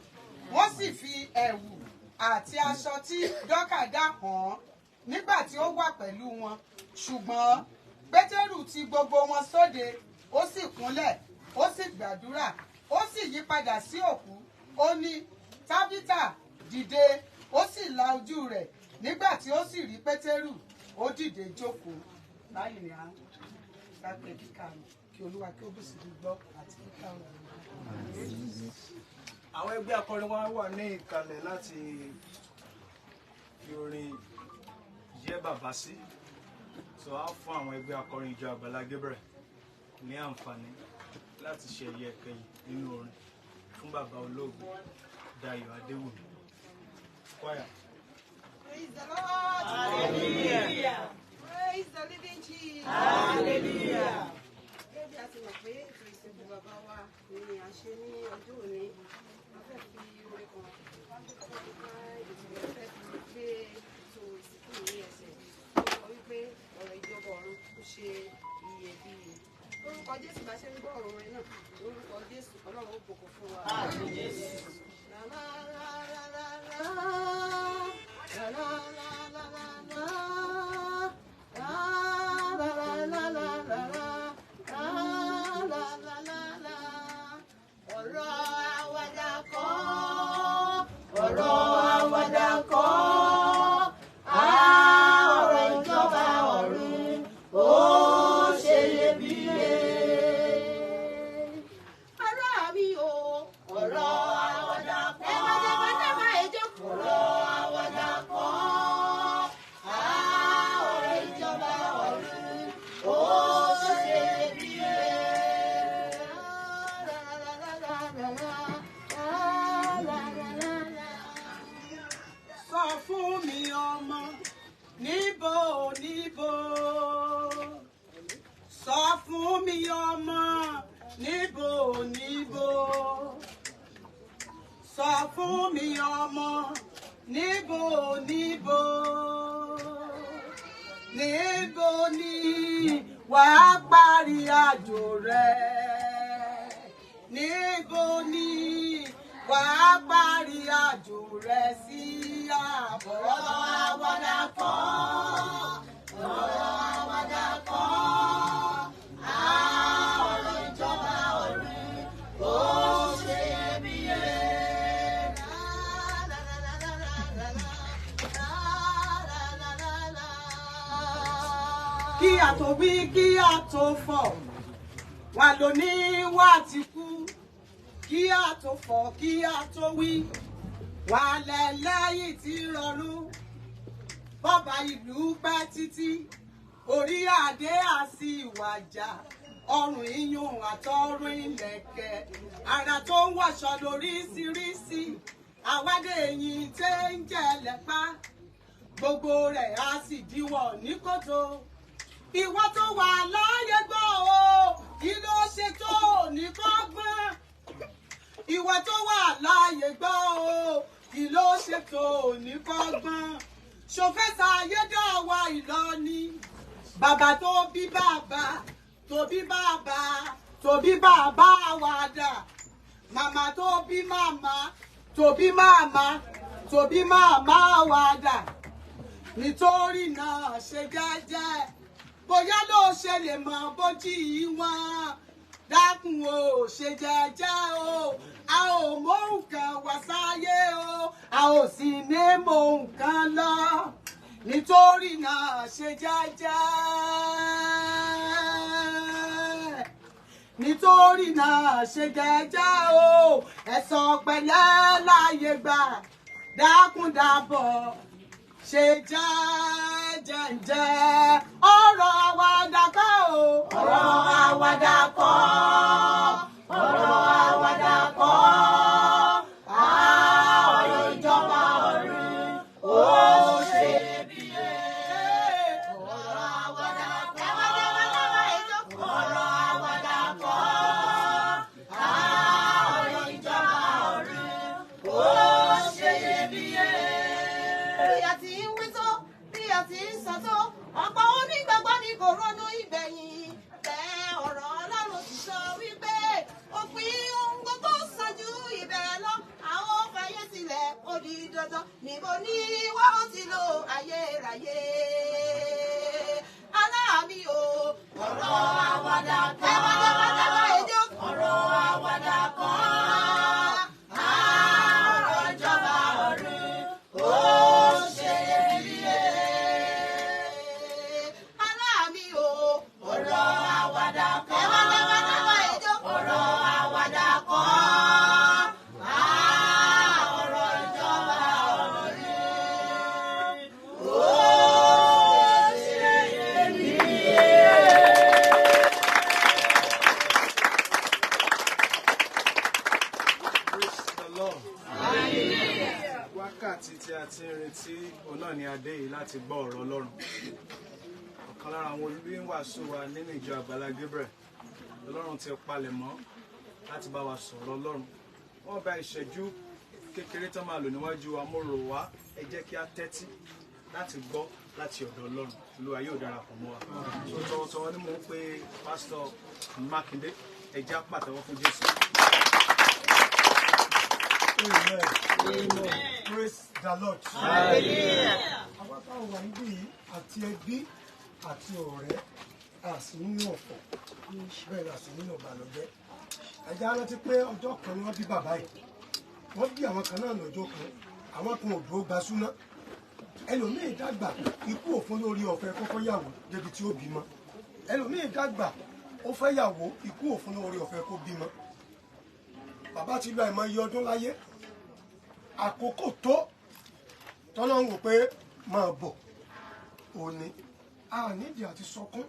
Wọ́n sì fi ẹ̀wù àti aṣọ tí Dọ́kà dá hàn án nígbà tí ó wà pẹ̀lú wọn. Ṣùgbọ́n Pétérù ti gbogbo wọn sóde, ó sì kúnlẹ̀, ó sì gbàdúrà, ó sì yí padà sí òkú. Ó ní, Tábítà, dìde. Ó sì la ojú rẹ̀. Nígbà tí ó sì rí Pétérù, ó dìde jókòó. Báyìí ni à ń dápẹ́ kíkà rẹ̀. Kí Olúwa kí ó bùsí gbígbọ́ àti kíkà rẹ̀. Àwọn ẹgbẹ́ akọrin wa wà ní ìkàlẹ̀ láti fi orin yẹ́ bàbá sí. So a fún àwọn ẹgbẹ́ akọrin ìjọ Àgbàlá Gabriel ní àǹfààní láti ṣe ẹ̀yẹ ìkẹyìn nínú orin fún bàbá olóògbé Dayọ̀ Adéwùmí. Choir. Praise the Lord. Hallelujah. Praise the living Jesus. Hallelujah. Gẹ́gẹ́ bí a ti mọ̀ pé ètò ìsìnkú bàbá wa Ni a ṣe ní ọjọ́ òní. A fẹ́ fi orin kan ká ètò, a fẹ́ fi gbé ètò ìsìnkú ní ẹsẹ̀. Ó sọ wípé ọ̀rọ̀ ìjọba ọ̀run ó ṣe iyebíye. Lórúkọ Jésù, bá ṣe ń gbọ́ ọ̀rọ̀ orin náà, lórúkọ Jésù, Ọlọ́run ó bùkún fún wa. La la la la la la. La la la la la la. La la la la la la la. La la la la la. Ọ̀rọ̀ àwàdà kọ́, ọ̀rọ̀ àwàdà kọ́, ọ̀rọ̀ ìjọba ọ̀run ó ṣe iyebíye. Ará mi o, ọ̀rọ̀ àwàdà kọ́. Ẹ má jẹ́ má jẹ́ má ẹjọ́. Ọ̀rọ̀ àwàdà kọ́, ọ̀rọ̀ ìjọba ọ̀run ó ṣe iyebíye. Sọ fún mi, ọmọ, níbo níbo? Sọ fún mi, ọmọ, níbo níbo? Sọ fún mi, ọmọ, níbo níbo? Níbo ni wàá parí àjò rẹ? Níbo ni wàá parí àjò rẹ sí? Àbọ̀ Ọ̀rọ̀ àwàdà kọ́, ọ̀rọ̀ àwàdà kọ́, ọ̀rọ̀ ìjọba ọ̀run ó ṣe iyebíye. La la la la la la la, la la la la. Kí a tó wí, kí a tó fọ̀, wà lóní wà ti kú. Kí a tó fọ̀, kí a tó wí, wà lẹ́lẹ́yìn tí rọrùn. Bọ́ba ìlú pẹ́ títí, orí adé àsì ìwàjà. Ọrùn iyùn àtọrùn ìlẹ̀kẹ̀, ara tó ń wọṣọ lóríṣiríṣi, àwádé eyín tẹ́ ń jẹ́ lẹ́pá, gbogbo rẹ̀ á sì díwọ̀ ní kòtò. Ìwọ tó wà láàyè, gbọ́ o, kí ló ṣe tó ní kọ́gbọ́n? Ìwọ tó wà láàyè, gbọ́ o, kí ló ṣe tó ní kọ́gbọ́n? Ṣòfẹ́sà ayédáwà ìlọni. Bàbá tó bí bàbá tó bí bàbá tó bí bàbá wa dà? Màmá tó bí màmá tó bí màmá tó bí màmá wa dà? Nítorí náà, ṣe jẹ́jẹ́, bóyá ló ṣe lè mọ bójì wọn. Dákun o, ṣe jẹ́jẹ́ o. A ò mọ nǹkan wá sáyé o, a ò sì ní mọ nǹkan lọ. Nítorí náà, ṣe jẹ́jẹ́. Nítorí náà, ṣe jẹ́jẹ́ o. Ẹ̀sọ̀ pẹ̀lẹ́ láàyè gbà. Dákúndàbọ̀, ṣe jẹ́jẹ́jẹ́. Ọ̀rọ̀ àwàdà kọ́ o. Ọ̀rọ̀ àwàdà kọ́, ọ̀rọ̀ àwàdà kọ́, ọ̀rọ̀ ìjọba ọ̀run ó ṣe iyebíye. Ọ̀rọ̀ àwàdà kọ́, ọ̀rọ̀ àwàdà kọ́, ọ̀rọ̀ ìjọba ọ̀run ó ṣe iyebíye. Bí a ti ń wí tó, bí a ti ń sọ tó, ọ̀pọ̀ onígbàgbọ́ ni kò ronú ìgbẹ̀yìn. Bẹ́ẹ̀ ọ̀rọ̀ Ọlọ́run ti sọ wípé òpin ohun gbogbo sàn ju ìbẹ̀rẹ̀ lọ. Àwọn fàyè sílẹ̀, ó di dandan. Níbo ni wọ́n ti lo ayérayé? Aláàmì o, ọ̀rọ̀ àwàdà kọ́. Ọ̀rọ̀ àwàdà kọ́, ọ̀rọ̀ ìjọba ọ̀run ó ṣe iyebíye. Aláàmì o, ọ̀rọ̀ àwàdà kọ́. Ọ̀rọ̀ àwàdà kọ́, ọ̀rọ̀ ìjọba ọ̀run ó ṣe iyebíye. Praise the Lord. Wákàtí tí a ti ń retí, òun náà ni a dé yìí láti gbọ́ ọ̀rọ̀ Ọlọ́run. Ọ̀kan lára àwọn olùwàásù wa nínú ìjọ Àgbàlá Gabriel, Ọlọ́run ti palẹ̀ mọ́ láti bá wa sọ̀rọ̀ Ọlọ́run. Wọ́n bá ìṣẹ́jú kékeré tán máa lò níwájú wa, mo rọ̀ wá, ẹ jẹ́ kí á tẹ́tí láti gbọ́ láti ọ̀dọ̀ Ọlọ́run. Olúwa yóò darapọ̀ mọ́ wa. So tọwọ́tọwọ́ ni mò ń pe Pásítọ̀ Mákindé, ẹ jẹ́ á pàtẹ́wọ́ fún Jésù. Amen. Amen. Praise the Lord. Hallelujah. Àwọn táwọn wà níbí yìí àti ẹbí àti ọ̀rẹ́ a sì nínú ọ̀fọ̀, bẹ́ẹ̀ la sì nínú ìbànújẹ́. Ẹja rántí pé ọjọ́ kan ni wọ́n bí bàbá yìí. Wọ́n bí àwọn kan náà lọ́jọ́ kan, àwọn kan ò dúró gba súná. Ẹlòmíì dàgbà, ikú òfin lórí ọ̀fẹ́ kọ́kọ́ yàwó débi tí ó bímọ. Ẹlòmíì dàgbà, ó fẹ́ yàwó, ikú òfin lórí ọ̀fẹ́ kó bímọ. Bàbá ti lọ àìmọye ọdún láyé. Àkókò tó tọ́lọ́ ń wò pé máa bọ̀ òní, a nídìí àti sọkún.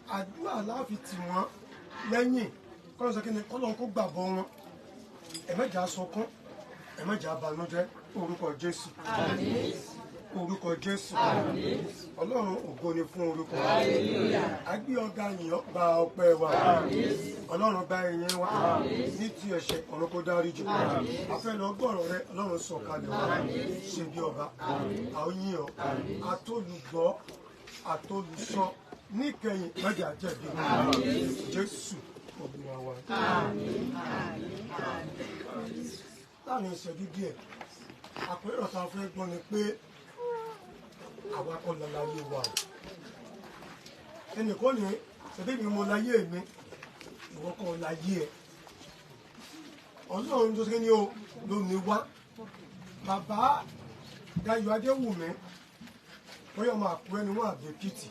Àdúrà láfi tì wọ́n lẹ́yìn, kọ́lọ́ sọ kí ni kọ́lọ́ kó gbàgbọ́ wọn. Ẹ má jà sọkún, ẹ má jà banújẹ́. Orúkọ Jésù, orúkọ Jésù, Ọlọ́run ògo ni fún orúkọ rẹ̀. A gbé ọ̀gá yìí, gba ọpẹ́ wa. Ọlọ́run gba ìyìn wa. Ní ti ẹ̀ṣẹ̀, ọ̀run kó dáríjì. A fẹ́ lọ gbọ́rọ̀ rẹ, Ọlọ́run sọ̀kalẹ̀ wa, ṣe bí ọba. Àwọn yìn ọ́, atólùgbọ́ atólùsọ níkẹyìn mẹ́jọ àjẹbí. Jésù Olúwa wa. Láàrin ìṣẹ́jú díẹ̀, àpérò tá a fẹ́ gbọ́ ni pé àwa kọ́ la láyé wa o. Ẹnìkan ní ṣẹbí mi mo láyé mi, ìwọ kọ́ láyé ẹ. Ọlọ́run tó ṣe ní o ló ní wá. Bàbá Dayọ̀ Adéwùmí, bóyá ọmọ Àkúrẹ́ ni wọ́n àbí Èkìtì.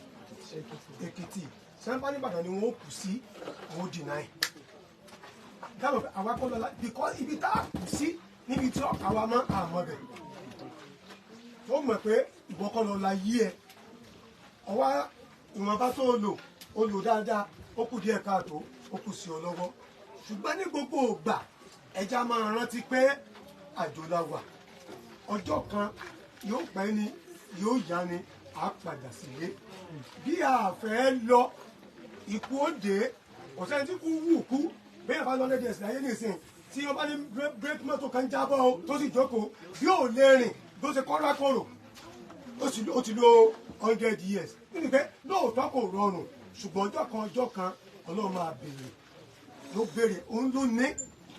Èkìtì sẹ́ńpá nìbàdàn ni wọ́n kù sí, wọ́n dìnnà ẹ̀. Dábàá àwa kọ́ la, because ibi tá a kù sí níbi tí ọ̀ka wa mọ́ àmọ́ bẹ̀. Ó mọ̀ pé ìwọ kọ́ lọ la yí ẹ. Ọwá ìwọ̀nba tó o lò, o lò dáadáa, ó kù díẹ̀ káàtó, ó kù sí ọ lọ́wọ́. Ṣùgbọ́n ní gbogbo ìgbà, ẹja máa rántí pé àjò la wà. Ọjọ́ kan yóò pẹ́ ni, yóò yá ni, á padà sílé. Bí a fẹ́ lọ, ikú ó dé, kò sẹ́ni tí kú wù kú. Bẹ́ẹ̀ bá lọ lédè ẹ̀sìn ayé nìsín, tí wọ́n bá ní bírèkì mọ́tò kan jábọ́ o, tó sì jókòó, bí ò lè rìn, bó ṣe kọ́ra kọ̀rọ̀, ó ti lo 100 years. Nínú pé lóòótọ́ kò rọrùn, ṣùgbọ́n ọjọ́ kan ọjọ́ kan Ọlọ́run máa béèrè. Ló béèrè, òun ló ní,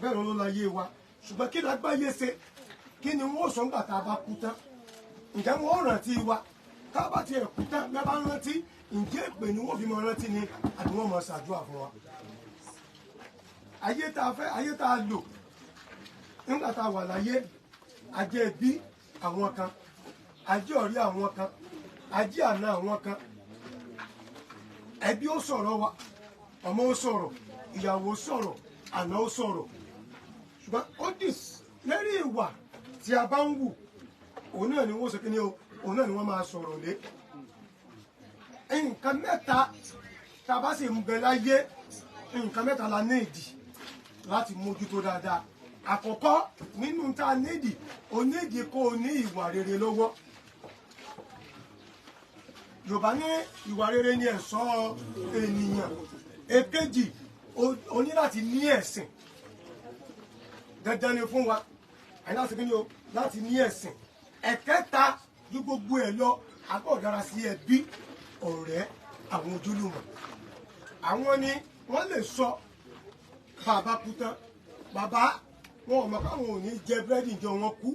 bẹ́ẹ̀ ló láyé wa. Ṣùgbọ́n kí lágbáyé ṣe? Kí ni wọ́n sọ nígbà tá a bá kú tán? Ǹjẹ́ wọ́n rántí wa? Tá a bá tiẹ̀ kú tán, bí a bá rántí, ǹjẹ́ èpè ni wọ́n fi máa rántí ni àbí wọ́n máa ṣàdúrà fún wa? Ayé tá a fẹ́, ayé tá a lò nígbà tá a wà láyé, ajé ẹbí àwọn kan, ajé ọ̀rẹ́ àwọn kan, ajé àna àwọn kan. Ẹbí ó sọ̀rọ̀ wa, ọmọ ó sọ̀rọ̀, ìyàwó sọ̀rọ̀, àna ó sọ̀rọ̀. Ṣùgbọ́n ó dì lérí ìwà tí a bá ń wù, òun náà ni wọ́n sọ kí ni o, òun náà ni wọ́n máa sọ̀rọ̀ lé. Nǹkan mẹ́ta tá a bá sì ń bẹ láyé, nǹkan mẹ́ta la ní ìdí láti mójútó dáadáa. Àkọ́kọ́ nínú tá a nídìí, o nídìí kó o ní ìwà rere lọ́wọ́. Yorùbá ní ìwà rere ni ẹ̀ṣọ́ ènìyàn. Èkejì, o ní láti ní ẹ̀sìn. Dandan ni fún wa, àyè láti kí ni o, láti ní ẹ̀sìn. Ẹ̀kẹta, ju gbogbo ẹ̀ lọ, a gbọ́dọ̀ dára sí ẹbí, ọ̀rẹ́, àwọn ojúlùmọ̀. Àwọn ni wọ́n lè sọ bàbá kú tán. Bàbá wọn ò mọ̀ káwọn ò ní jẹ búrẹ́dì jọ wọn kú,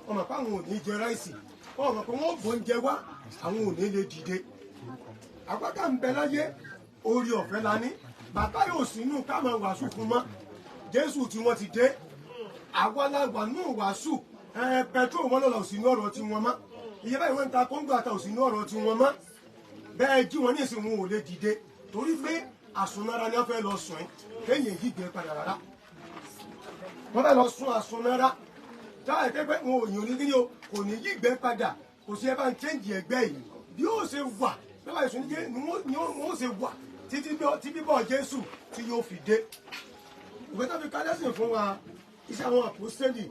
wọn mọ̀ káwọn ò ní jẹ ráìsì, wọn ò mọ̀ pé wọn ò bóúnjẹ wá, àwọn ò ní lè dìde. Àgbàkà ń bẹ láyé, orí ọ̀fẹ́ la ní. Bàbá yóò sínú ká máa wàásù fún mọ́. Jésù tí wọ́n ti dé, àwa la wà nù wàásù. Pẹtrol wọn lọ́la ò sínú ọ̀rọ̀ tí wọ́n mọ́. Iye báyìí wọ́n ń ta kóńgò ata ò sínú ọ̀rọ̀ tí wọ́n mọ́. Bẹ́ẹ̀ jí wọn ní ìsìn wọn ò lè dìde torí pé àsunnára ni wọ́n fẹ́ lọ sùn ẹ́, kéèyàn yìí gbé padà rárá. Wọ́n fẹ́ lọ sún àsunnára. Táà ẹ̀kẹ́ pé wọn ò yàn ní kíni o, kò ní yí gbé padà, kò sí ẹ bá ń chẹ́ǹjì ẹgbẹ́ yìí. Bí ó ṣe wà, bẹ́ẹ̀ ìsún ní wọ́n ṣe wà títí bíbọ̀ Jésù tí yóò fi dé. Ìwé tó fi kálẹ́sìn fún wa, Iṣẹ́ àwọn Àpọ́sítélì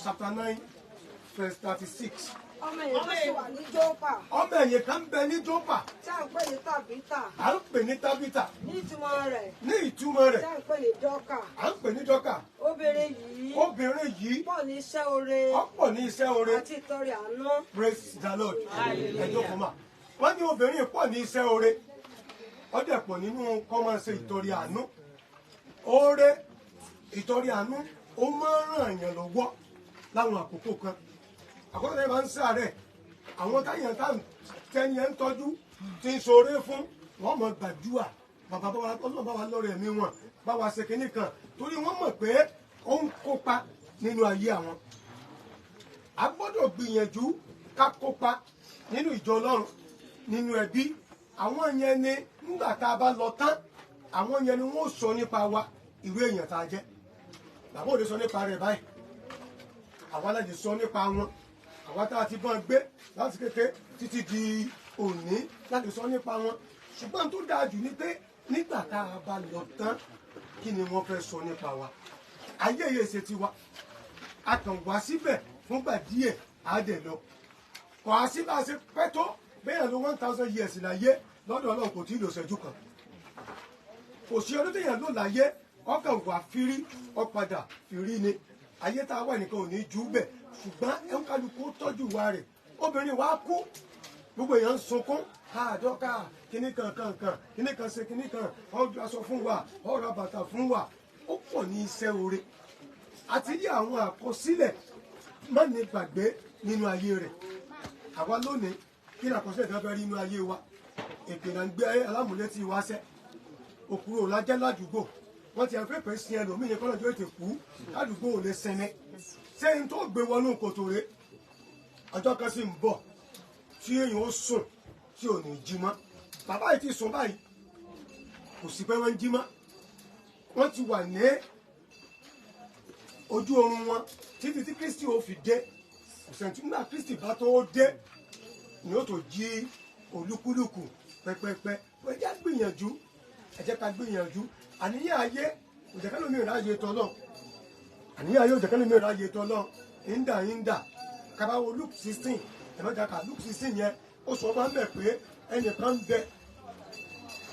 chapter 9 verse 36. Ọmọ ẹ̀yìn tó sì wà ní Jópa. Ọmọ ẹ̀yìn kan bẹ ní Jópa. Tí à ń pè ní Tàbítà. À ń pè ní Tábítà. Ní ìtumọ̀ rẹ̀. Ní ìtumọ̀ rẹ̀. Tí à ń pè ní Dọ́kà. À ń pè ní Dọ́kà. Obìnrin yìí. Obìnrin yìí. Pọ̀ ní iṣẹ́ oore. Ọ̀pọ̀ ní iṣẹ́ oore. Àti ìtọrẹ àánú. Praise the Lord. Ẹ jókòó mà. Wọ́n ní obìnrin pọ̀ ní iṣẹ́ oore. Ó dẹ̀ pọ̀ nínú kọ́ máa ṣe ìtọrẹ àánú. Oore ìtọrẹ àánú ó máa ń ràn yàn lọ́wọ́ láwọn àkókò kan. Àkókò tẹ́lẹ̀ máa ń ṣàárẹ̀. Àwọn táyà tẹ́ni ẹ̀ ń tọ́jú ti ń ṣoore fún wọ́n mọ̀ gbàdúrà. Bàbá bá wa Ọlọ́run bá wa lọ́rẹ̀ ẹ̀mí wọn bá wa ṣe kinní kan torí wọ́n mọ̀ pé ó ń kópa nínú ayé àwọn. A gbọ́dọ̀ gbìyànjú ká kópa nínú ìjọ Ọlọ́run nínú ẹbí. Àwọn yẹn ni nígbà tá a bá lọ tán, àwọn yẹn ni wọ́n sọ nípa wa ìwé èèyàn tá a jẹ́. Bàbá òde sọ nípa rẹ̀ báyìí, àwa láti sọ nípa wọn, àwa tá a ti bọ́n gbé láti kékeré títí di òní láti sọ nípa wọn. Ṣùgbọ́n tó dáa jù ni pé nígbà tá a bá lọ tán, kí ni wọ́n fẹ́ sọ nípa wa? Ayé yìí ṣe tiwa, a kàn wá síbẹ̀ fúngbà díẹ̀ á dẹ̀ lọ. Kò á sí bá a ṣe pẹ́ tó bẹ́ẹ̀ ló 1000 years láyé lọ́dọ̀ Ọlọ́run kò tí ì lò ṣẹ́jú kan. Kò sí ọdún téèyàn lò láyé, ọkàn wà fírí ọ̀padà fírí ni. Ayé tá a wà nìkan ò ní jù bẹ̀, ṣùgbọ́n ẹ̀ńkálukú tọ́jú wa rẹ̀. Obìnrin wa kú, gbogbo èèyàn ń sunkún, àádọ́ka kíní kan kan kan kíní kan ṣe kíní kan, ọjọ́ aṣọ fún wa, ọ̀rọ̀ bàtà fún wa. Ó pọ̀ ní iṣẹ́ oore àti rí àwọn àkọsílẹ̀ má ní gbàgbé nínú ayé rẹ̀. Àwa lónìí kí ni àkọsílẹ̀ tí wọ́n fẹ́ rí nínú ayé wa? Èpè náà ń gbé alámúlétí wa sẹ́, òkúrò lájẹ́ ládùúgbò, wọ́n ti ẹ̀fẹ́ pẹ́ sin ẹlòmíì yẹn kọ́lọ́jọ́ ètè kú ládùúgbò ò lè sinmi. Ṣé n tó gbé wọnú kòtò rẹ̀? Ọjọ́ kan sì ń bọ̀ tí èèyàn ó sùn tí ò ní jí mọ́. Bàbá yìí ti sùn báyìí, kò sí pé wọ́n ń jí mọ́. Wọ́n ti wà ní ojú oorun wọn títí tí Kristi ó fi dé. Kò sẹ́ni tí nígbà Kristi bá tó dé ni ó tó jí olúkúlùkù pẹ́pẹ́pẹ́. Ẹ jẹ́ gbìyànjú, ẹ jẹ́ ká gbìyànjú. Àníyàn ayé kò jẹ́ kẹ́lómi ráyè tọ́lọ́. Àníyàn ayé ò jẹ́ kẹ́lómi ráyè tọ́lọ́. Ìndà ìndà kábàáwo Luke 16, ẹ̀mẹ́ta ká Luke 16 yẹn, ó sọ máa ń bẹ̀ pé ẹnìkan ń bẹ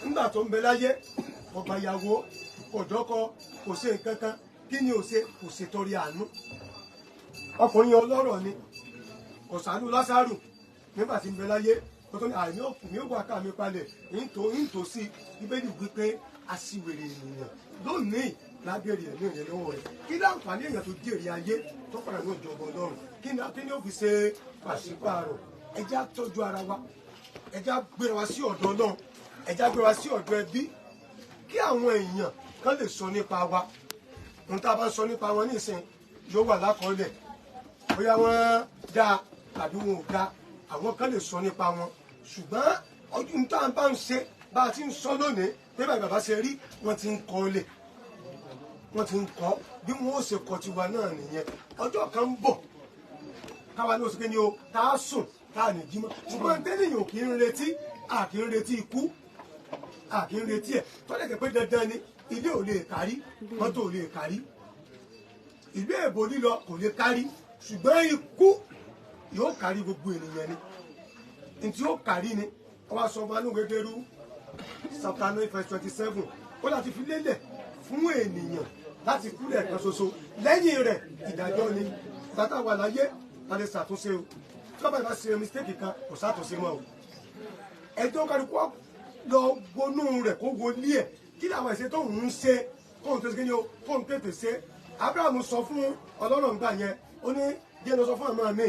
nígbà tó ń bẹ láyé, kò gbà ìyàwó, kò dọ́kọ, kò ṣe nǹkan kan. Kí ni ò ṣe? Kò ṣe torí àánú. Ọkùnrin ọlọ́rọ̀ ni, kò ṣàánú Lásárù nígbà tí ń bẹ láyé. Kò tó ní àìní òkú mi ó wà ká mi palẹ̀ nítòsí. Bíbélì wípé aṣiwèrè ènìyàn lónìí lábẹ́rẹ́ ẹ̀mí rẹ̀ lọ́wọ́ rẹ̀. Kí láǹfààní èèyàn tó jèrè ayé tó padà ní ìjọba Ọlọ́run? Kí ni ó fi ṣe pàṣípààrọ̀? Ẹ jẹ́ á tọ́jú ara wa, ẹ jẹ́ á gbéra wa sí ọ̀dọ̀ Ọlọ́run, ẹ jẹ́ á gbéra wa sí ọ̀dọ̀ ẹbí, kí àwọn èèyàn kan lè sọ nípa wa. Ohun tá a bá ń sọ nípa wọn nísìn yóò wà lákọọ́lẹ̀, bóyá wọ́n dáa tàbí wọn ò dáa, àwọn kan lè sọ nípa wọn. Ṣùgbọ́n ọdún tá a bá ń ṣe bá a ti ń sọ lónìí pé báyìí bàbá ṣe rí, wọ́n ti ń kọ́ lẹ̀, wọ́n ti ń kọ́ bí wọ́n ó ṣe kọ́ tiwa náà nìyẹn. Ọjọ́ kan ń bọ̀ káwa ní oṣù kìíní o, tá a sùn tá a ní jí mọ́. Ṣùgbọ́n tẹ́lẹ̀yìn ò kì í retí, a kì í retí ikú, a kì í retí ẹ̀. Tọ́lẹ̀ tẹ̀ pé dandan ni ilé ò lè kárí, mọ́tò ò lè kárí, ìlú èbó lílọ kò lè kárí, ṣùgbọ́n ikú yóò kárí gbogbo ènìyàn ni. Ntí ó kárí ni wọ́n á sọ fún anú Hébérù chapter 9 verse 27, ó láti fi lélẹ̀ fún ènìyàn láti kú lẹ́ẹ̀kan ṣoṣo, lẹ́yìn rẹ̀ ìdájọ́ ni. Tata wà láyé ta lè ṣàtúnṣe o, tí wọ́n bá yẹ bá ṣe mistake kan kò ṣàtúnṣe mọ́ o. Ẹjọ́ kálukú lọ wọnú rẹ̀ kó wọlé ẹ̀, kí làwọn ẹ̀ṣẹ̀ tó ń ṣe kóhun tó ṣe kí ni o, kóhun tètè ṣe. Abraham sọ fún Ọlọ́run gbà yẹn, ó ní jẹ́ lọ sọ fún àmọ́ mi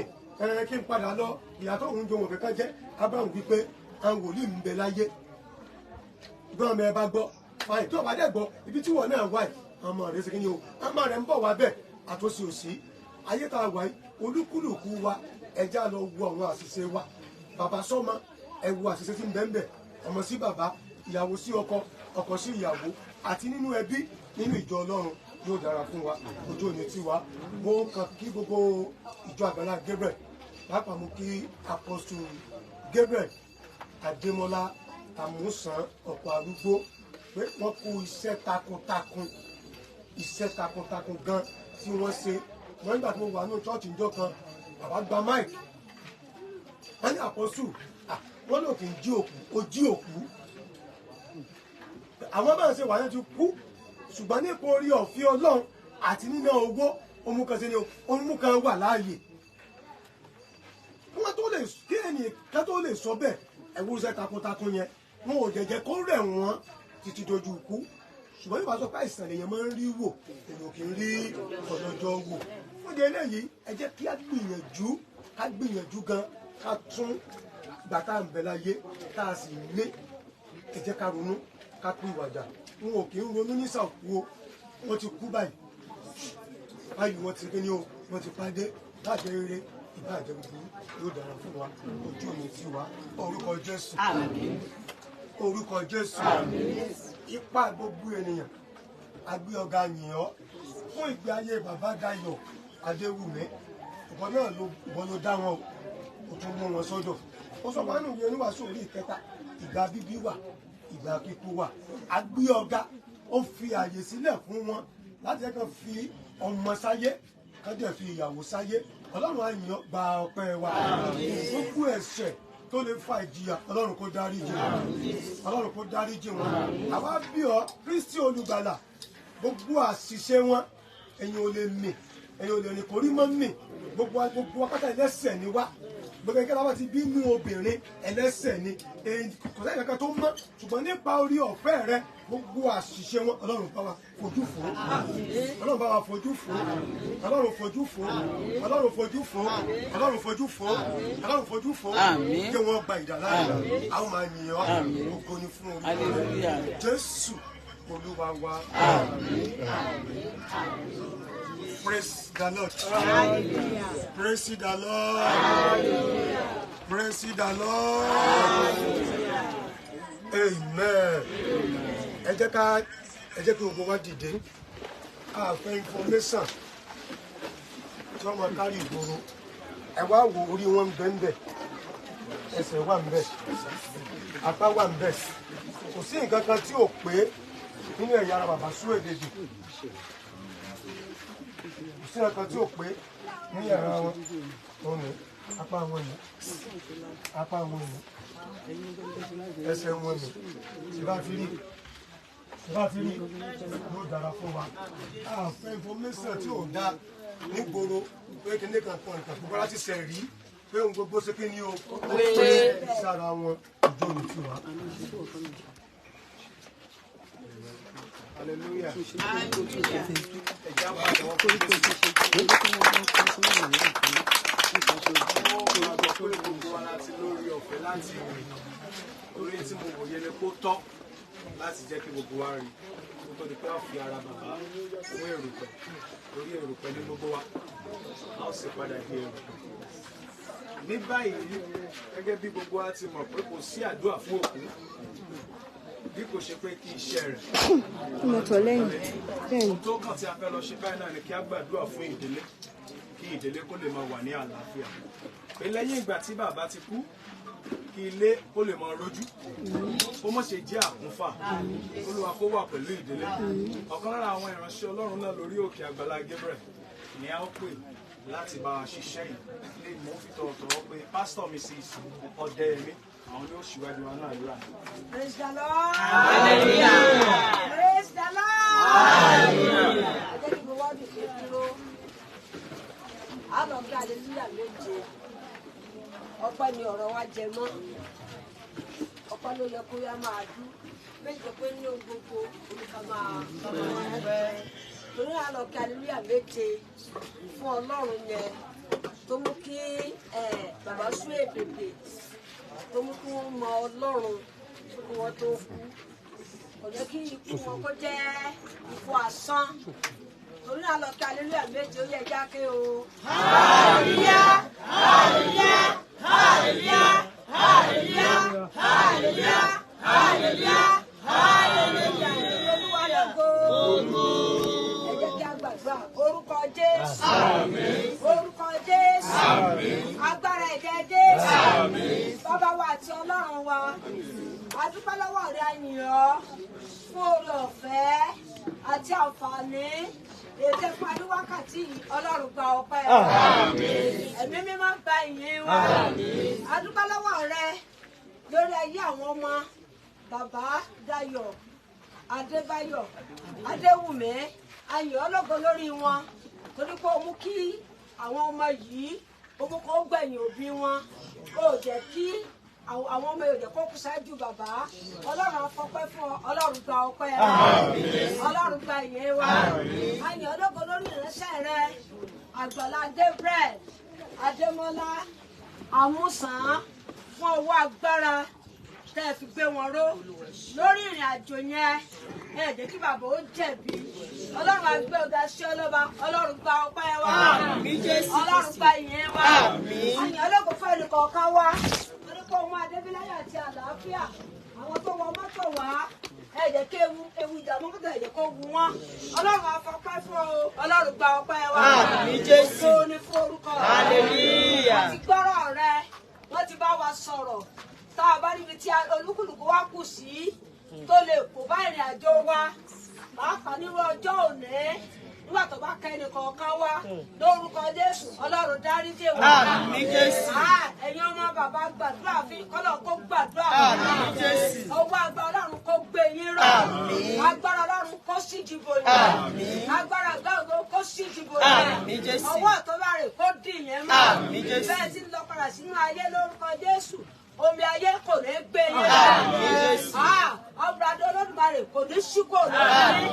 kí n padà lọ, ìyá tó ń jẹun òfin kan jẹ́. Abraham wípé àwọn wòlíì ń bẹ láyé, gbọ́n mi ẹ bá gbọ́ fàyè tó bá dẹ̀ gbọ́ ibi tí wọ́n náà wà yìí, ọmọ rẹ̀ ṣe kí ni o, ọmọ rẹ̀ ń bọ̀ wá bẹ́ẹ̀. Àtúnṣe òsì ayé tá a wà yìí, olúkúlùkù wa ẹja lọ wo àwọn àṣìṣe wa. Bàbá sọ́mọ, ẹ wo àṣìṣe tí ń bẹ ń bẹ, ọmọ sí bàbá, ìyàwó sí ọkọ, ọkọ sí ìyàwó, àti nínú ẹbí, nínú ìjọ Ọlọ́run. Yóò dára fún wa, ojú òní tiwa. Mo kàn kí gbogbo ìjọ Àgbàlá Gabriel, pàápàá mo kí Apostle Gabriel Adémọ́lá Àmúsàn ọ̀pọ̀ arúgbó pé wọ́n kú iṣẹ́ takuntakun, iṣẹ́ takuntakun gan tí wọ́n ṣe. Wọ́n nígbà tí mo wà ní chọ́ọ̀chì níjọ́ kan, bàbá gba mic, Wọ́n ní àpọ́sù wọ́n lò kì í jí òkú, ó jí òkú. Àwọn bá ń ṣe wàhálà ti kú, ṣùgbọ́n nípa orí ọ̀fẹ́ Ọlọ́run àti níná owó omúkan ṣe ni omúkan wà láàyè. Wọ́n tó lè kí ẹnìkan tó lè sọ bẹ́ẹ̀, ẹ̀wúrúṣẹ́ takuntakun yẹn wọn ò jẹ̀jẹ̀ kó rẹ̀ wọ́n títí dojú ikú. Ṣùgbọ́n yóò bá sọ pé àìsàn lèèyàn máa ń rí wò, èèyàn kì í rí ọ̀dọ̀jọ́ wò. Fún ìdí eléyìí, ẹ jẹ́ kí á gbìyànjú, ká gbìyànjú gan, ká tún gbà tá à ń bẹ láyé tá a sì lé. Ẹ jẹ́ ká ronú, ká pín ìwàdà. Wọn ò kì í ronú ní sàkú o, wọ́n ti kú báyìí báyìí, wọ́n ti kíni o, wọ́n ti pàdé. Bàjẹ́ rere ìbàjẹ́ búburú, yóò dára fún wa. Ojú mi ti wá, orúkọ Jésù, orúkọ Jésù. Ipa gbogbo ènìyàn agbé ọ̀gá yìn ọ́ fún ìgbé ayé bàbá Dayọ̀ Adéwùmí. Ìwọ náà ló, ìwọ ló dá wọn o, o tún mú wọn sọ́dọ̀. Ó sọ wọn nù ní oníwàásù orí ìkẹta, ìgbà bíbí wà, ìgbà kíkú wà. Agbé ọ̀gá, ó fi àyè sílẹ̀ fún wọn láti jẹ́ kán fi ọmọ sáyé, kán dẹ̀ fi ìyàwó sáyé. Ọlọ́run á yìn ọ́, gba ọpẹ́ wa. Gbogbo ẹ̀ṣẹ̀ tó lè fa ìjìyà, Ọlọ́run kó dáríjì wọn, Ọlọ́run kó dáríjì wọn. Àwa bí ọ, Kristi olùgbàlà, gbogbo àṣìṣe wọn, ẹ̀yin ò lè mì, ẹ̀yin ò lè rìn kórí mọ́ mì. Gbogbo akátá ẹlẹ́ṣẹ̀ ni wá. Gbogbo ẹgbẹ́ láwọn ti bí inú obìnrin, ẹlẹ́ṣẹ̀ ni, kò sẹ́yìn kankan tó mọ́. Ṣùgbọ́n nípa orí ọ̀fẹ́ rẹ, gbogbo àṣìṣe wọn, Ọlọ́run bá wa fojú fò, Ọlọ́run bá wa fojú fò, Ọlọ́run fojú fò, Ọlọ́run fojú fò, Ọlọ́run fojú fò, Ọlọ́run fojú fò. Kí wọ́n gba ìdàláre, àwọn máa yìn ọ́. Ògo ni fún orúkọ rẹ, Jésù Olúwa wa. Praise the Lord. Praise the Lord. Praise the Lord. Amen. Ẹ jẹ́ kí gbogbo wa dìde. A fẹ́ information tí wọ́n máa kárí ìgboro. Ẹ wá wo, orí wọn ń bẹ ń bẹ, ẹsẹ̀ wà ń bẹ, apá wà ń bẹ. Kò sí nǹkan kan tí ò pé nínú ẹ̀yà ara bàbá Suebebe. Kò sí nǹkan kan tí ò pé ní ẹ̀yà wọn. Òun ni apá wọn ni, apá wọn ni, ẹsẹ̀ wọn ni. Tí bá ti rí, yóò dára fún wa. A fẹ́ information tí ò dá nígboro pé kíní kan kan nǹkan. Gbogbo láti ṣẹ̀ rí pé ohun gbogbo ṣe kí ni o, ó pé sára wọn. Ojú òní tiwa. Hallelujah. Ẹ já wà lọ́wọ́ fún Jésù. Ó gbàgbọ́ pé gbogbo wa láti lórí ọ̀fẹ́ láti rìn orí tí mo wòye ni kó tọ́ láti jẹ́ kí gbogbo wa rí kó tó di pé a fi ara bàbá fún èrùpẹ̀, orí èrùpẹ̀ ní gbogbo wa, a ó sì padà di èrùpẹ̀. Ní báyìí, gẹ́gẹ́ bí gbogbo wa ti mọ̀ pé kò sí àdúrà fún òkú bí kò ṣe pé kí iṣẹ́ rẹ̀ Mo tọ̀ lẹ́yìn bẹ́ẹ̀ ni. Ohun tó kàn tí a fẹ́ lọ ṣe báyìí náà ni kí a gbàdúrà fún ìdílé, kí ìdílé kó lè máa wà ní àlàáfíà, pé lẹ́yìn ìgbà tí bàbá ti kú, kí ilé kó lè máa rójú, kó má ṣe jẹ́ àkúnfà. Olúwa kó wà pẹ̀lú ìdílé. Ọ̀kan lára àwọn ìránṣẹ́ Ọlọ́run náà lórí òkè Àgbàlá Gabriel ni a ó pè láti bá a ṣiṣẹ́ yìí. Lè mú fi tọ̀wọ̀tọ̀wọ̀ pé Pásítọ̀ Mrs. Ọ̀dẹ́yẹmí, àwọn ni ó ṣíwájú wa náà lóra. Praise the Lord. Hallelujah. Praise the Lord. Hallelujah. Ẹ jẹ́ kí gbogbo wa dìde dúró. A lọ kí hallelujah méje. Ọpẹ́ ni ọ̀rọ̀ wa jẹ mọ́. Ọpẹ́ ló yẹ kó yá máa dú. Méje pé ní ohun gbogbo olùkọ́ máa dúpẹ́. Torí a lọ kí hallelujah méje fún Ọlọ́run yẹn tó mú kí bàbá Suebebe, tó mú kí wọ́n mọ Ọlọ́run kí wọ́n tó kú. Kò jẹ́ kí ikú wọn kó jẹ́ ikú asán. Torí náà, lọ kí hallelujah méje. Ó yẹ jáké o. Hallelujah, hallelujah, hallelujah, hallelujah, hallelujah, hallelujah, hallelujah. Olúwa lógo. Ẹ jẹ́ kí a gbàdúrà. Orúkọ Jésù, orúkọ Jésù, agbára ẹ̀jẹ̀ Jésù. Bàbá wa àti Ọlọ́run wa, a dúpẹ́ lọ́wọ́ rẹ, a yìn ọ́ fún oore ọ̀fẹ́ àti àǹfààní. Ètè fún adé wákàtí yìí, Ọlọ́run gba ọpẹ́ wa. Ẹ̀mí mímọ́ gba ìyìn wa. A dúpẹ́ lọ́wọ́ rẹ lórí ayé àwọn ọmọ bàbá Dayọ̀ Adébáyọ̀ Adéwùmí, ayọ̀ ọlọ́gọ lórí wọn, torí pé ó mú kí àwọn ọmọ yìí ó mú kó gbẹ̀yìn òbí wọn, ó jẹ́ kí àwọn ọmọ yòó jẹ́ kó kú ṣáájú bàbá. Ọlọ́run á fọpẹ́ fún ọ, Ọlọ́run gba ọpẹ́ wa, Ọlọ́run gba ìyìn wa. Ayọ̀ ọlọ́gọ lórí ìránṣẹ́ rẹ Àgbàlá Gabriel Adémọ́lá Àmúsàn fún ọwọ́ agbára tẹ́ ẹ fi gbé wọn ró lórí ìrìn àjò yẹn. Ẹ jẹ́ kí bàbá ó jẹ̀bi. Ọlọ́run á gbé ọ̀gá sí ọlọ́ba. Ọlọ́run gba ọpẹ́ wa, Ọlọ́run gba ìyìn wa. Àyàn ológo fún ẹnì kọ̀ọ̀kan wa, torí pé ọmọ Adébíláyà àti àlàáfíà àwọn tó wọ mọ́tò wá, ẹ jẹ́ kí ewu ewu ìdààmú mọ́tò ẹ jẹ́ kó wu wọn. Ọlọ́run á fọpẹ́ fún ọ, Ọlọ́run gba ọpẹ́ wa. Ògo ni fún orúkọ rẹ. Àti gbọ́rọ̀ rẹ, wọ́n ti bá wa sọ̀rọ̀. Tá a bá níbi tí olúkúlùkù wa kù sí tó lè kó bá ìrìn àjò wa, pàápàá nírú ọjọ́ òní nígbà tó bá kẹ́ ẹnì kọ̀ọ̀kan wa, lórúkọ Jésù, Ọlọ́run dáríjì wá. Ẹ̀yin ọmọ bàbá, gbàdúrà fi kọ́lọ̀ kó gbàdúrà fún ọwọ́ agbára Ọlọ́run kó gbé yín ró, agbára Ọlọ́run kó síjìbò yín, agbára gbàgbọ́ kó síjìbò yín, ọwọ́ àtọ́lá rẹ̀ kó dì yẹn mọ́ bẹ́ẹ̀ tí ń lọ padà sínú ayé. Lórúkọ Jésù, omi ayé kò ní gbé yín lọ, ọ̀bùràdé Olódùmarè kò ní ṣíkò lórí.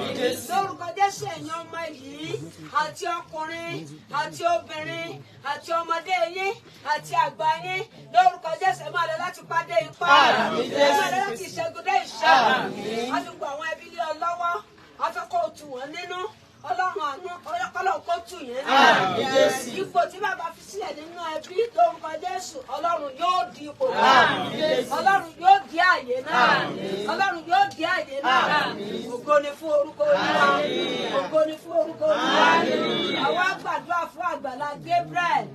Lórúkọ Jésù, ẹ̀yin ọmọ yìí, àti ọkùnrin àti obìnrin àti ọmọdé yín àti àgbà yín, lórúkọ Jésù, ẹ máa lọ láti pàdé ipá, ẹ máa lọ láti ìṣẹ́gun dé ìṣẹ́gun. A fi gbọ́ àwọn ẹbí lé ọ lọ́wọ́, a fẹ́ kó o tù wọ́n nínú. Ọlọ́run àánú ọlọ́kọ́lọ́ kó tù yẹn nínú. Ipò tí bàbá fi sílẹ̀ nínú ẹbí, lórúkọ Jésù, Ọlọ́run yóò di ipò náà, Ọlọ́run yóò di àyè náà, Ọlọ́run yóò di àyè náà. Ògo ni fún orúkọ Olúwa, ògo ni fún orúkọ Olúwa. Àwa gbàdúrà fún Àgbàlá Gabriel,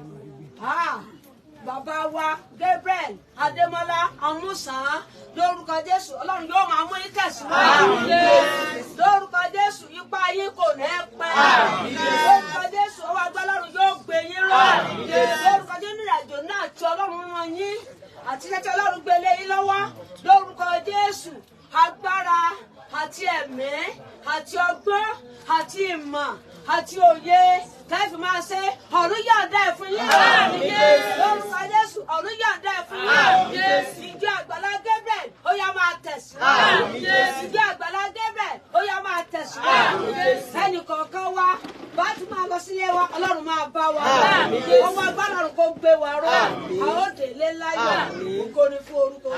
bàbá wa Gabriel Adémọ́lá Amúsàn, lórúkọ Jésù, Ọlọ́run yóò máa mú yín tẹ̀síwájú. Lórúkọ Jésù, ipa yín kò ní pẹ́. Lórúkọ Jésù, ọwọ́ agbára Ọlọ́run yóò gbé yín ró. Lórúkọ Jésù, ìrìnàjò náà tí Ọlọ́run rán yín àti iṣẹ́ tí Ọlọ́run gbé lé yín lọ́wọ́, lórúkọ Jésù, agbára àti ẹ̀mí àti ọgbọ́n àti ìmọ̀ àti òye tẹ́fì máa ṣe, ọ̀run yọ̀ǹda ẹ̀ fún yín. Lórúkọ Jésù, ọ̀run yọ̀ǹda ẹ̀ fún yín. Ìjọ Àgbàlá Gabriel ó yá máa tẹ̀síwájú. Ìjọ Àgbàlá Gabriel ó yá máa tẹ̀síwájú. Ẹnì kọ̀ọ̀kan wa bá tún máa lọ sílé wa, Ọlọ́run máa bá wa. Ọmọ agbára Ọ̀run kó gbé wa ró, a ó délé láyọ̀. Ògo ni fún orúkọ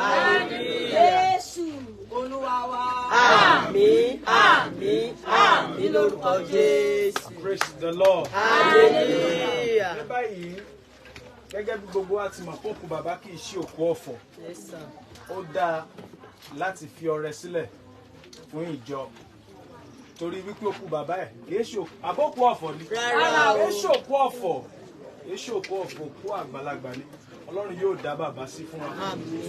Jésù Olúwa wa. Àmín, àmín, àmín lórúkọ Jésù. Praise the Lord. Hallelujah. Ní báyìí, gẹ́gẹ́ bí gbogbo wa ti mọ̀ pé òkú bàbá kì í ṣe òkú ọ̀fọ̀, Yes, sir. ó dáa láti fi ọrẹ sílẹ̀ fún ìjọ, torí wípé òkú bàbá ẹ̀ kì í ṣe òkú àbókù ọ̀fọ̀ ni. Rárá o. Kì í ṣe òkú ọ̀fọ̀, kì í ṣe òkú ọ̀fọ̀, òkú àgbàlagbà ni. Ọlọ́run yóò dá bàbá sí fún wa,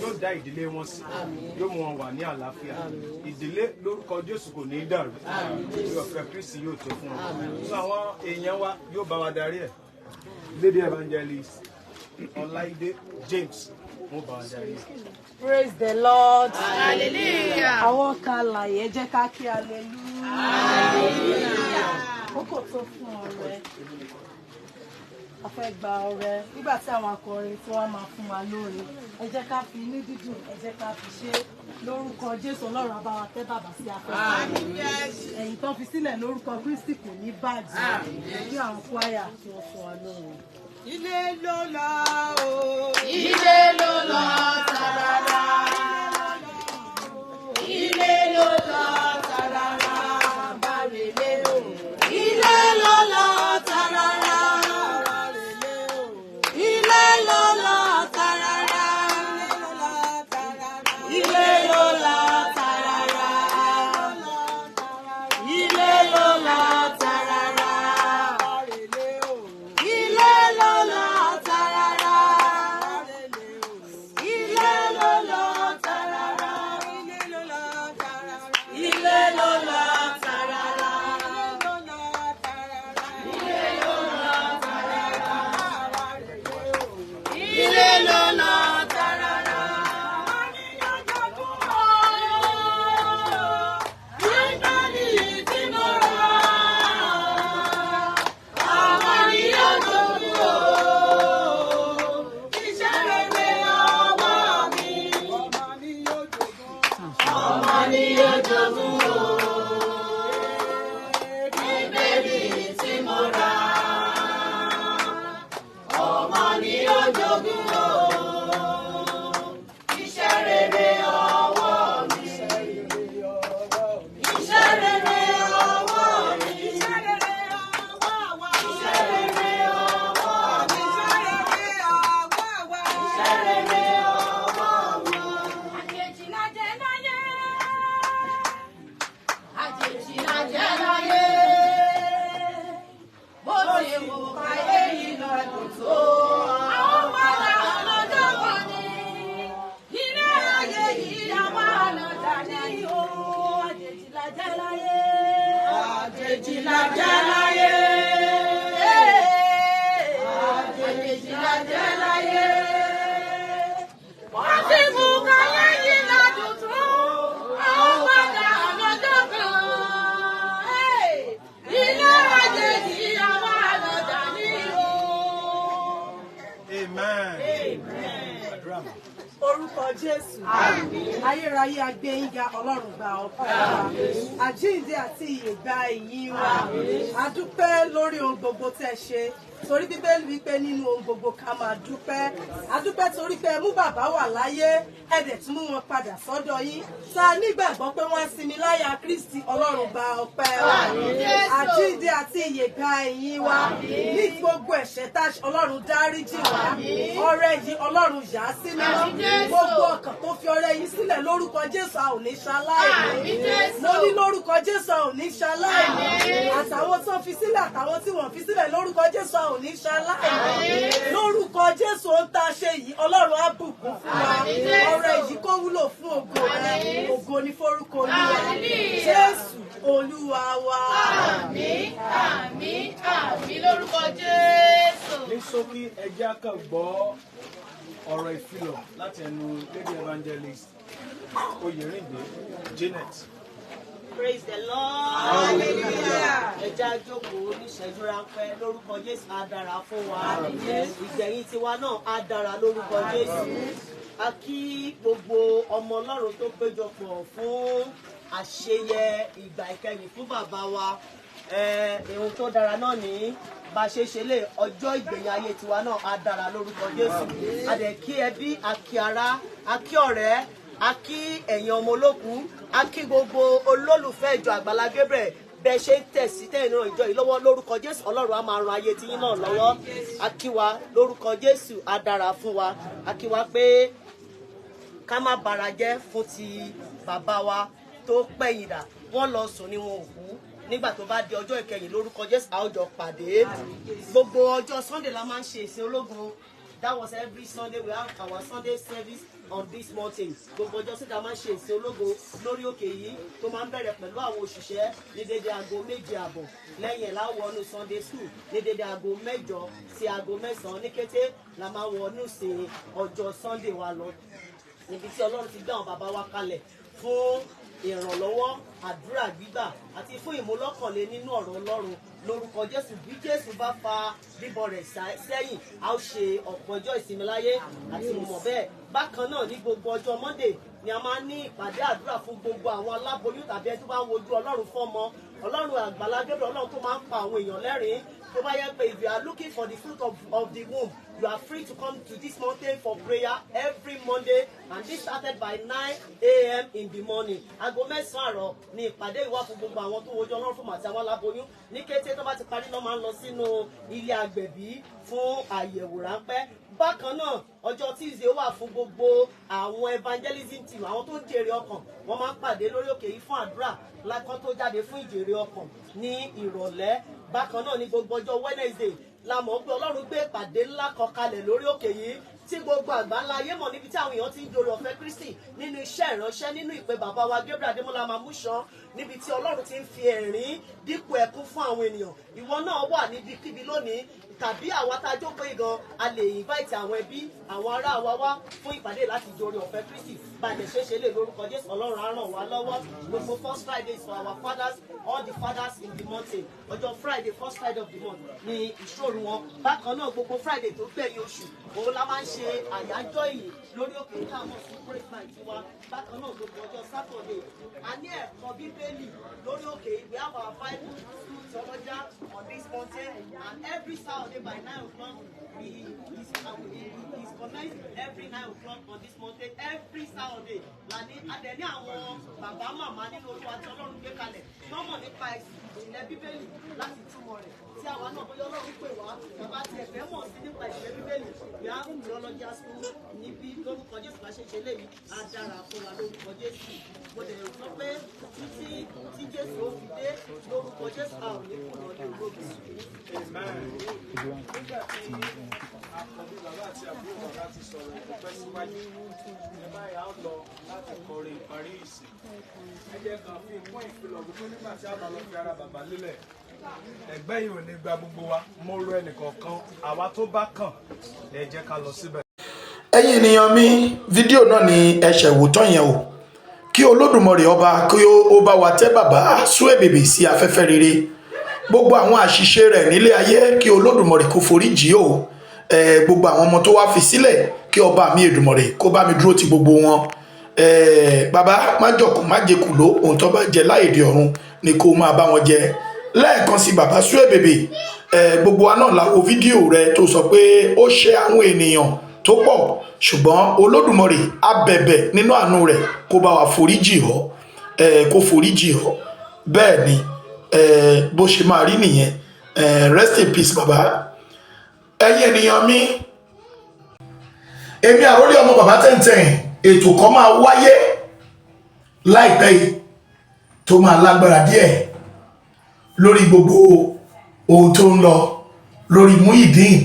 yóò dá ìdílé wọn sí, yóò mú wọn wà ní àlàáfíà. Ìdílé, lórúkọ Jésù, kò ní í dàrú. Orí ọ̀fẹ́ Kristi yóò tó fún wọn. So àwọn èèyàn wa yóò bá wa darí ẹ̀. Lady Evangelist Ọláìdé James, wọ́n bá wa darí ẹ̀. Praise the Lord. Hallelujah. Àwọn kan láyé, jẹ́ ká kí hallelujah. Ó kò tó fún ọrẹ. A fẹ́ gba ọrẹ nígbà tí àwọn akọrin tí wọ́n máa fún wa lóore. Ẹ jẹ́ ká fi inú dídùn, ẹ jẹ́ ká fi ṣe lórúkọ Jésù. Ọlọ́run á bá wa tẹ́ bàbá sí afẹ́fẹ́. Ẹ̀yìn tán fi sílẹ̀, lórúkọ Kristi, kò ní bàjẹ́. Kí àwọn kwaya tí wọ́n fún wa lóore. Ilé ló lọ o. Ilé ló lọ tàràrà. Ilé ló lọ tàràrà. Bárẹ̀lẹ̀ o. Ilé ló lọ tàràrà. Ilé ló lọ tàràrà. Ilé ló lọ tàràrà. Ilé ló lọ tàràrà. Ilé ló lọ tàràrà. Ilé jogún o. Iṣẹ́ rere ọwọ́ mi. Iṣẹ́ rere ọwọ́ mi. Iṣẹ́ rere ọwọ́ wa. Iṣẹ́ rere ọwọ́ mi. Iṣẹ́ rere ọwọ́ wa. Iṣẹ́ rere ọwọ́ wa. Àjèjì la jẹ́ láyé. Àjèjì la jẹ́ láyé. Bó ti wù káyé yìí lọ́dún tó. Àwọn padà lọ́jọ́ kan ní. Ilé ayé yìí àwọn àlọ́jà ní o. Àjèjì la jẹ́ láyé. Àjèjì la jẹ́ láyé. Àjèjì la jẹ́ láyé. Bó ti wù káyé yìí lọ́dún tó. Àwọn padà lọ́jọ́ kan. Ilé ayé yìí àwọn àlọ́jà ní o. Amen. Àdúrà mi. Orúkọ Jésù. Ayérayé agbẹ́yìnga Ọlọ́run gba ọpẹ́ wa. Àjíǹde àti ìyè gba ìyìn wa. A dúpẹ́ lórí ohun gbogbo tẹ́ ṣe. Torí Bíbélì wípé nínú ohun gbogbo ká máa dúpẹ́. A dúpẹ́ torí pé ẹ mú bàbá wà láyé. Ẹ dẹ̀ tún mú wọn padà sọ́dọ̀ yín. Ta nígbàgbọ́ pé wọ́n á sinmi láyà Kristi Ọlọ́run gba ọpẹ́ wa. Àjíǹde àti ìyè gba ìyìn wa. Ní gbogbo ẹ̀ṣẹ̀ tá Ọlọ́run dáríjì wá. Ọrẹ yìí Ọlọ́run yà á sí mímọ́. Gbogbo ọkàn tó fi ọrẹ yìí sílẹ̀ lórúkọ Jésù a ò ní ṣaláìní. Mo ní lórúkọ Jésù a ò ní ṣaláìní. Àtàwọn tó fi sílẹ̀ àtàwọn tí wọ́n fi sílẹ̀ lórúkọ Jésù a ò ní ṣaláìní. Lórúkọ Jésù ohun tá a ṣe yìí Ọlọ́run á bùkún fún wa. Ọrẹ yìí kó wúlò fún ògo rẹ. Ògo ni forúkọ Olúwa. Jésù Olúwa wa. Àmín, àmín, àmín lórúkọ Jésù. Ní ṣókí, ẹ jẹ́ á kàn gbọ́ ọ̀rọ̀ ìfilọ̀ láti ẹnu Lady Evangelist Oyèrìndé Janet. Praise the Lord. Hallelujah. Ẹ jẹ́ á jókòó níṣẹ́jú ráńpẹ́ lórúkọ Jésù á dára fún wa. Ìgbẹ̀yìn tiwa náà á dára lórúkọ Jésù. A kí gbogbo ọmọ Ọlọ́run tó péjọpọ̀ fún àṣeyẹ ìgbà ìkẹyìn fún bàbá wa. Ohun tó dára náà ní bá a ṣe ṣe lé ọjọ́ ìgbẹ̀yìn ayé tiwa náà á dára lórúkọ Jésù. A dẹ̀ kí ẹbí, a kí ará, a kí ọ̀rẹ́, a kí ẹ̀yin ọmọ olókùú, a kí gbogbo olólùfẹ́ ìjọ Àgbàlá Gabriel. Bẹ́ẹ̀ ṣe ń tẹ̀sí tẹ̀yìn náà ìjọ yìí lọ́wọ́ lórúkọ Jésù Ọlọ́run á máa ran ayé tiyín náà lọ́wọ́. A kí wa lórúkọ Jésù á dára fún wa. A kí wa pé ká má bara jẹ́ fún ti bàbá wa tó pẹ̀yìndà. Wọ́n lọ sùn ni wọn ò kú. Nígbà tó bá di ọjọ́ ìkẹyìn lórúkọ Jésù a ó jọ pàdé. Gbogbo ọjọ́ Sunday la máa ń ṣe ìsìn ológun. That was every Sunday we have our Sunday service on this mountain. Gbogbo ọjọ́ Sunday a máa ń ṣe ìsìn ológo lórí òkè yìí tó máa ń bẹ̀rẹ̀ pẹ̀lú àwọn òṣìṣẹ́ ní dédé aago 7:30. Lẹ́yìn ẹ̀ la wọnú Sunday school ní dédé aago 8 sí aago 9 ní kété la máa wọnú ìsìn ọjọ́ Sunday wa lọ. Níbi tí Ọlọ́run ti gbé àwọn bàbá wa kalẹ̀ fún ìrànlọ́wọ́, àdúrà gbígbà àti fún ìmúlọ́kànlé nínú ọ̀rọ̀ Ọlọ́run lórúkọ Jésù. Bí Jésù bá fa bíbọ̀ rẹ̀ sẹ́yìn, a ó ṣe ọ̀pọ̀ ọjọ́ ìsinmi láyé àti mọ̀ bẹ́ẹ̀. Bákan náà ní gbogbo ọjọ́ Monday ni a máa ń ní ìpàdé àdúrà fún gbogbo àwọn aláboyún tàbí ẹni tó bá ń wojú Ọlọ́run fọ́mọ. Ọlọ́run Àgbàlá Gabriel, Ọlọ́run tó máa ń pa àwọn èèyàn lẹ́rìn-ín. Tó bá yẹ pé if you are looking for the fruit of the womb, you are free to come to this mountain for prayer every Monday, and this started by 9 a.m. in the morning. Aago 9 àárọ̀ ni ìpàdé ìwà fún gbogbo àwọn tó wojú Ọlọ́run fún àti àwọn aláboyún. Ní kété tó bá ti parí náà máa ń lọ sínú ilé agbẹ̀bí fún àyẹ̀wò ráńpẹ́. Bákan náà ọjọ́ Tuesday wà fún gbogbo àwọn evangelism team, àwọn tó ń jèrè ọkàn. Wọ́n máa ń pàdé lórí òkè yìí fún àdúrà lákàn tó jáde fún ìjèrè ọkàn ní ìrọ̀lẹ́. Bákan náà ní gbogbo ọjọ́ Wednesday la mọ̀ pé Ọlọ́run gbé ìpàdé ńlá kan kalẹ̀ lórí òkè yìí tí gbogbo àgbáńlá ayé mọ̀, níbi tí àwọn èèyàn ti ń jòrò ọ̀fẹ́ Kristi nínú iṣẹ́ ìránṣẹ́ nínú ìpè bàbá wa Gabriel Adémọ́lá Mamúṣan, níbi tí Ọlọ́run ti ń fi ẹ̀rín dípò ẹkún fún àwọn ènìyàn. Ìwọ náà wà níbikíbi lónìí tàbí àwa tá a jókòó yìí gan, a lè invite àwọn ẹbí, àwọn ará wa wá fún ìpàdé láti jòrò ọ̀fẹ́ Kristi. Bá a lè ṣe é ṣe lè lórúkọ Jésù Ọlọ́run á ràn wá lọ́wọ́. Gbogbo first Friday is for our fathers, all the fathers in the mountain. Ọjọ́ Friday, first Friday of the month ni ìṣòro wọn. Bákan náà gbogbo Friday tó gbẹ̀yìn oṣù òun la máa ń ṣe àyájọ́ ìyìn lórí òkè tá a mọ̀ sí praise night wa. Bákan náà gbogbo ọjọ́ Saturday a ní ẹ̀kọ́ Bíbélì lórí òkè. We have our Bible school theology on this mountain, and every Saturday by 9 o'clock we commence every 9 o'clock on this mountain every Saturday. Lani adẹ ní àwọn bàbá màmá nínú Olúwa tí Ọlọ́run gbé kalẹ̀ lọ́mọ̀ nípa ìjìnlẹ̀ Bíbélì láti túmọ̀ rẹ̀, tí àwa náà bóyá Ọlọ́run pè wá, bàbá tí ẹ fẹ́ mọ̀ sí nípa ìjìnlẹ̀ Bíbélì. We have theological school níbí. Lórúkọ Jésù, bá ṣe ṣe léyìí, á dára fún wa lórúkọ Jésù. Mo dẹ̀ sọ pé títí tí Jésù ó fi dé, lórúkọ Jésù, a ò ní kùnà ní ológun. Nígbà tí àkọ́bí bàbá àti àbúrò bàbá ti sọ̀rọ̀ ìdúpẹ́ síwájú ẹ báyìí, á lọ láti kọrin ìparí ìsìn. Ẹ jẹ́ kan fi kún ìfilọ̀ gbogbo nígbà tí a bá lọ fi ara bàbá lélẹ̀. Ẹgbẹ́ yìí ò ní gba gbogbo wa. Mo rọ ẹnìkọ̀ọ̀kan àwa tó bá kàn, ẹ jẹ́ ká lọ síbẹ̀. Ẹ̀yin ènìyàn mi, fídíò náà ni ẹsẹ̀ wò tán yẹn o. Kí Olódùmarè ọba kí ó bá wa tẹ́ bàbá Suebebe sí afẹ́fẹ́ rere. Gbogbo àwọn àṣìṣe rẹ̀ nílé ayé, kí Olódùmarè kó forí jì ó. Gbogbo àwọn ọmọ tó wá fi sílẹ̀, kí ọba mi Èdùmàrè kó bá mi dúró ti gbogbo wọn. Bàbá májọkùn májèkùló, ohun tó bá jẹ láìdí ọ̀run ni kó máa bá wọn jẹ. Lẹ́ẹ̀kan sí, bàbá Suebebe, gbogbo wa náà la wo fídíò rẹ tó sọ pé ó ṣe àwọn ènìyàn tó pọ̀, ṣùgbọ́n Olódùmarè á bẹ̀bẹ̀ nínú àánú rẹ̀ kó bá wa foríjì ọ́, kó foríjì ọ́. Bẹ́ẹ̀ ni, bó ṣe máa rí nìyẹn. Rest in peace, bàbá. Ẹ̀yin ènìyàn mi, èmi àròlé ọmọ bàbá tẹ̀ǹtẹ̀ǹ, ètò kan máa wáyé láìpẹ́ yìí tó máa lágbára díẹ̀ lórí gbogbo ohun tó ń lọ lórí Muyideen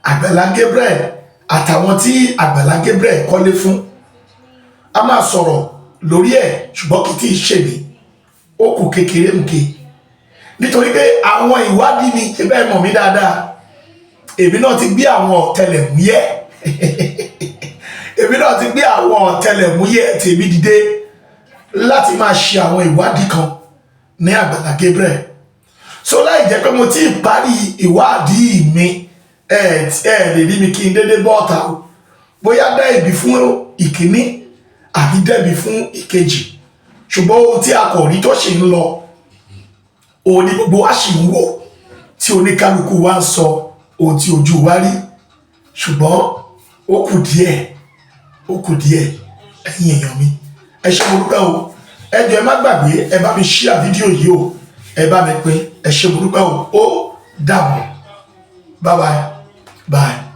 Àgbàlá Gabriel àtàwọn tí Àgbàlá Gabriel kọ́lé fún. A máa sọ̀rọ̀ lórí ẹ̀, ṣùgbọ́n kì í tí ì ṣèmi, ó kù kékeré nǹke, nítorí pé àwọn ìwádìí mi ṣe bẹ́ẹ̀ mọ̀ mí dáadáa. Èmi náà ti gbé àwọn ọ̀tẹlẹ̀múyẹ́, èmi náà ti gbé àwọn ọ̀tẹlẹ̀múyẹ́ tèmi dìde láti máa ṣe àwọn ìwádìí kan ní Àgbàlá Gabriel. So láì jẹ́ pé mo ti parí ìwádìí mi, ẹ ẹ lè rí mi kí n dédé bọ́ ọ̀tà o, bóyá dá ẹ̀bi fún ìkíní àbí dẹ́bi fún ìkejì. Ṣùgbọ́n ohun tí a kò rí tó sì ń lọ, òun ni gbogbo wa sì ń wò, tí oníkálukú wa ń sọ ohun tí ojú wa rí. Ṣùgbọ́n ó kù díẹ̀, ó kù díẹ̀. Ẹ̀yin èèyàn mi, ẹ ṣé, mo dúpẹ́ o. Ẹ jọ̀ọ́, ẹ má gbàgbé, ẹ bá mi share fídíò yìí o, ẹ bá mi pín. Ẹ ṣé, mo dúpẹ́ o. Ó dàbọ̀, bye bye bye.